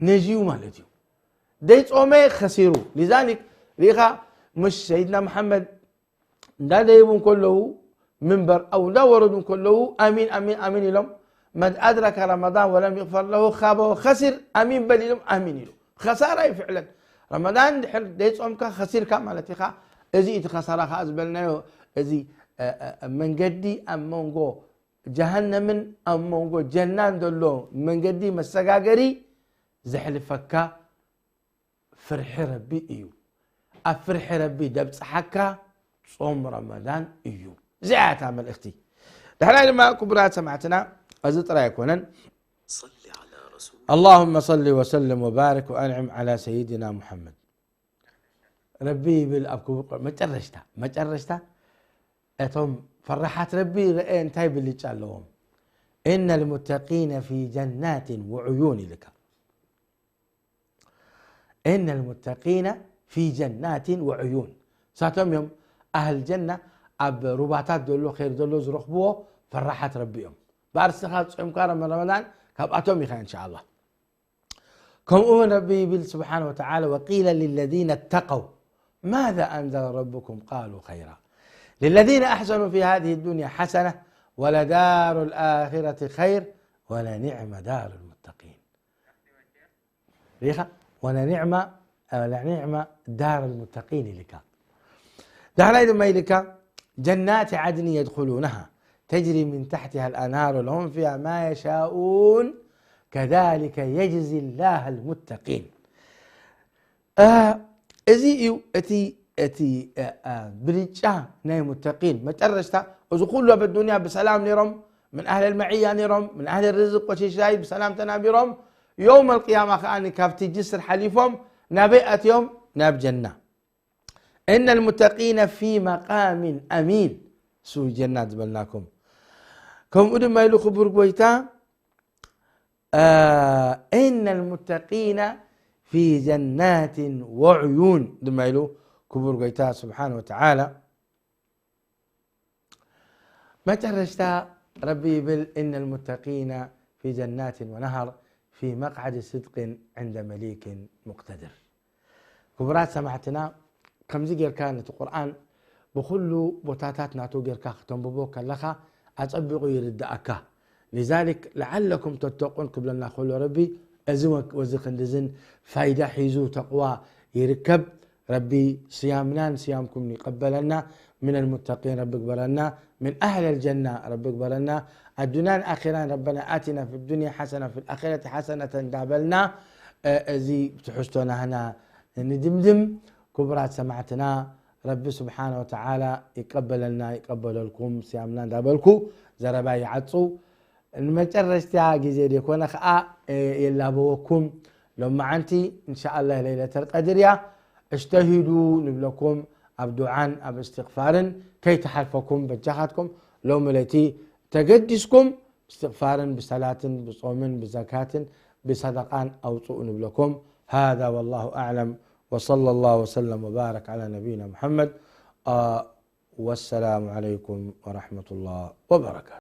ነዥዩ ማለት እዩ። ደይጾመ ከሲሩ። ሊዛሊክ ርኢኻ ምሽ ሰይድና ሙሓመድ እንዳደይቡ እንከለዉ ምንበር ኣው እንዳወረዱ እንከለዉ ኣሚን ኣሚን ኣሚን ኢሎም መን ኣድረከ ረመዳን ወለም ይቕፈር ለሁ ካበ ወኸሲር ኣሚን በል ኢሎም ኣሚን ኢሉ። ኸሳራ እዩ ፍዕለን። ረመዳን ድሕር ደይጾምካ ከሲርካ ማለት ኢኻ። እዚ እቲ ኸሳራ ከዓ ዝበልናዮ እዚ መንገዲ ኣብ መንጎ ጀሃነምን ኣብ መንጎ ጀናን ዘሎ መንገዲ መሰጋገሪ ዘሕልፈካ ፍርሒ ረቢ እዩ። ኣብ ፍርሒ ረቢ ደብፅሓካ ጾም ረመዳን እዩ። እዚኣ እያ እታ መልእኽቲ። ዳሕራይ ድማ ክቡራት ሰማዕትና እዚ ጥራይ ኣይኮነን። اللهم صل وسلم وبارك وأنعم على سيدنا محمد. ረቢ ይብል ኣብ ክቡር ቁር- መጨረሽታ መጨረሽታ እቶም ፈራሓት ረቢ ረአ እንታይ ብልጫ ኣለዎም? إن المتقين في جنات وعيون ኢልካ إن المتقين في جنات وعيون እሳቶም እዮም ኣህል ጀና ኣብ ሩባታት ዘሎ ር ዘሎ ዝረኽብዎ ፈራሓት ረቢ እዮም። ብኣርስኻ ፅምካ ረመዳን ካብኣቶም ኢኻ እንሻ ኣላ። ከምኡ እውን ረቢ ይብል ስብሓን ወተዓላ وقيل للذين اتقوا ماذا أنزل ربكم قالوا خيرا للذين أحسنوا في هذه الدنيا حسنة ولدار الآخرة خير ولنعم دار المتقين ሪኻ ولنعم ولنعم دار المتقين ኢልካ ዳሕራይ ድማ ኢልካ جنات عدن يدخلونها تجري من تحتها الأنهار لهم فيها ما يشاءون كذلك يجزي الله المتقين እዚ እዩ እቲ እቲ ብልጫ ናይ ሙተቂን መጨረሽታ። እዚ ኩሉ ኣብ ኣዱንያ ብሰላም ነይሮም፣ ምን ኣህል መዕያ ነይሮም፣ ምን ኣህል ርዝቅ ወሽሻይ ብሰላም ተናቢሮም። የውም ኣልቅያማ ከኣ ካብቲ ጅስር ሓሊፎም ናበይ ኣትዮም? ናብ ጀና። إن المتقين في مقام أمين እሱ ጀና ዝበልናኩም። ከምኡ ድማ ኢሉ ክቡር ጎይታ إن المتقين في جنات وعيون ድማ ኢሉ ክቡር ጎይታ ስብሓን ወተዓላ። መጨረሽታ ረቢ ይብል إن المتقين في جنات ونهر في مقعد صدق عند مليك مقتدر። ክቡራት ሰማዕትና ከምዚ ጌርካ ነቲ ቁርኣን ብኩሉ ቦታታት ናቱ ጌርካ ክተንብቦ ከለኻ ኣጸቢቑ ይርድኣካ። لذلك لعلكم تتقون ክብለና ከሎ ረቢ እዚ ወዚ ክንድዝን ፋይዳ ሒዙ ተቕዋ ይርከብ። ረቢ ስያምናን ስያምኩም ይቀበለና። من المتقين ረቢ ግበረና። من أهل الجنة ረቢ ግበረና። ኣዱንያን ኣኺራን ربنا آتنا في الدنيا حسنة في الآخرة حسنة እንዳበልና እዚ ትሕዝቶ ናህና ንድምድም። ክቡራት ሰማዕትና ረቢ ስብሓነ ወተዓላ ይቀበለልና ይቀበለልኩም ስያምና እንዳበልኩ ዘረባ ይዓጹ። ንመጨረሽታ ግዜ ደይኮነ ከኣ የላበወኩም። ሎማዓንቲ እንሻኣላህ ለይለተል ቀድር እያ። እጅተሂዱ ንብለኩም ኣብ ዱዓን ኣብ እስትቕፋርን ከይተሓልፈኩም በጃኻትኩም ሎሚ ለይቲ ተገዲስኩም ብእስትቕፋርን ብሰላትን ብጾምን ብዘካትን ብሰደቃን ኣውፅኡ ንብለኩም። هذا والله أعلم وصلى الله وسلم وبارك على نبينا محمد. والسلام عليكم ورحمة الله وبركاته.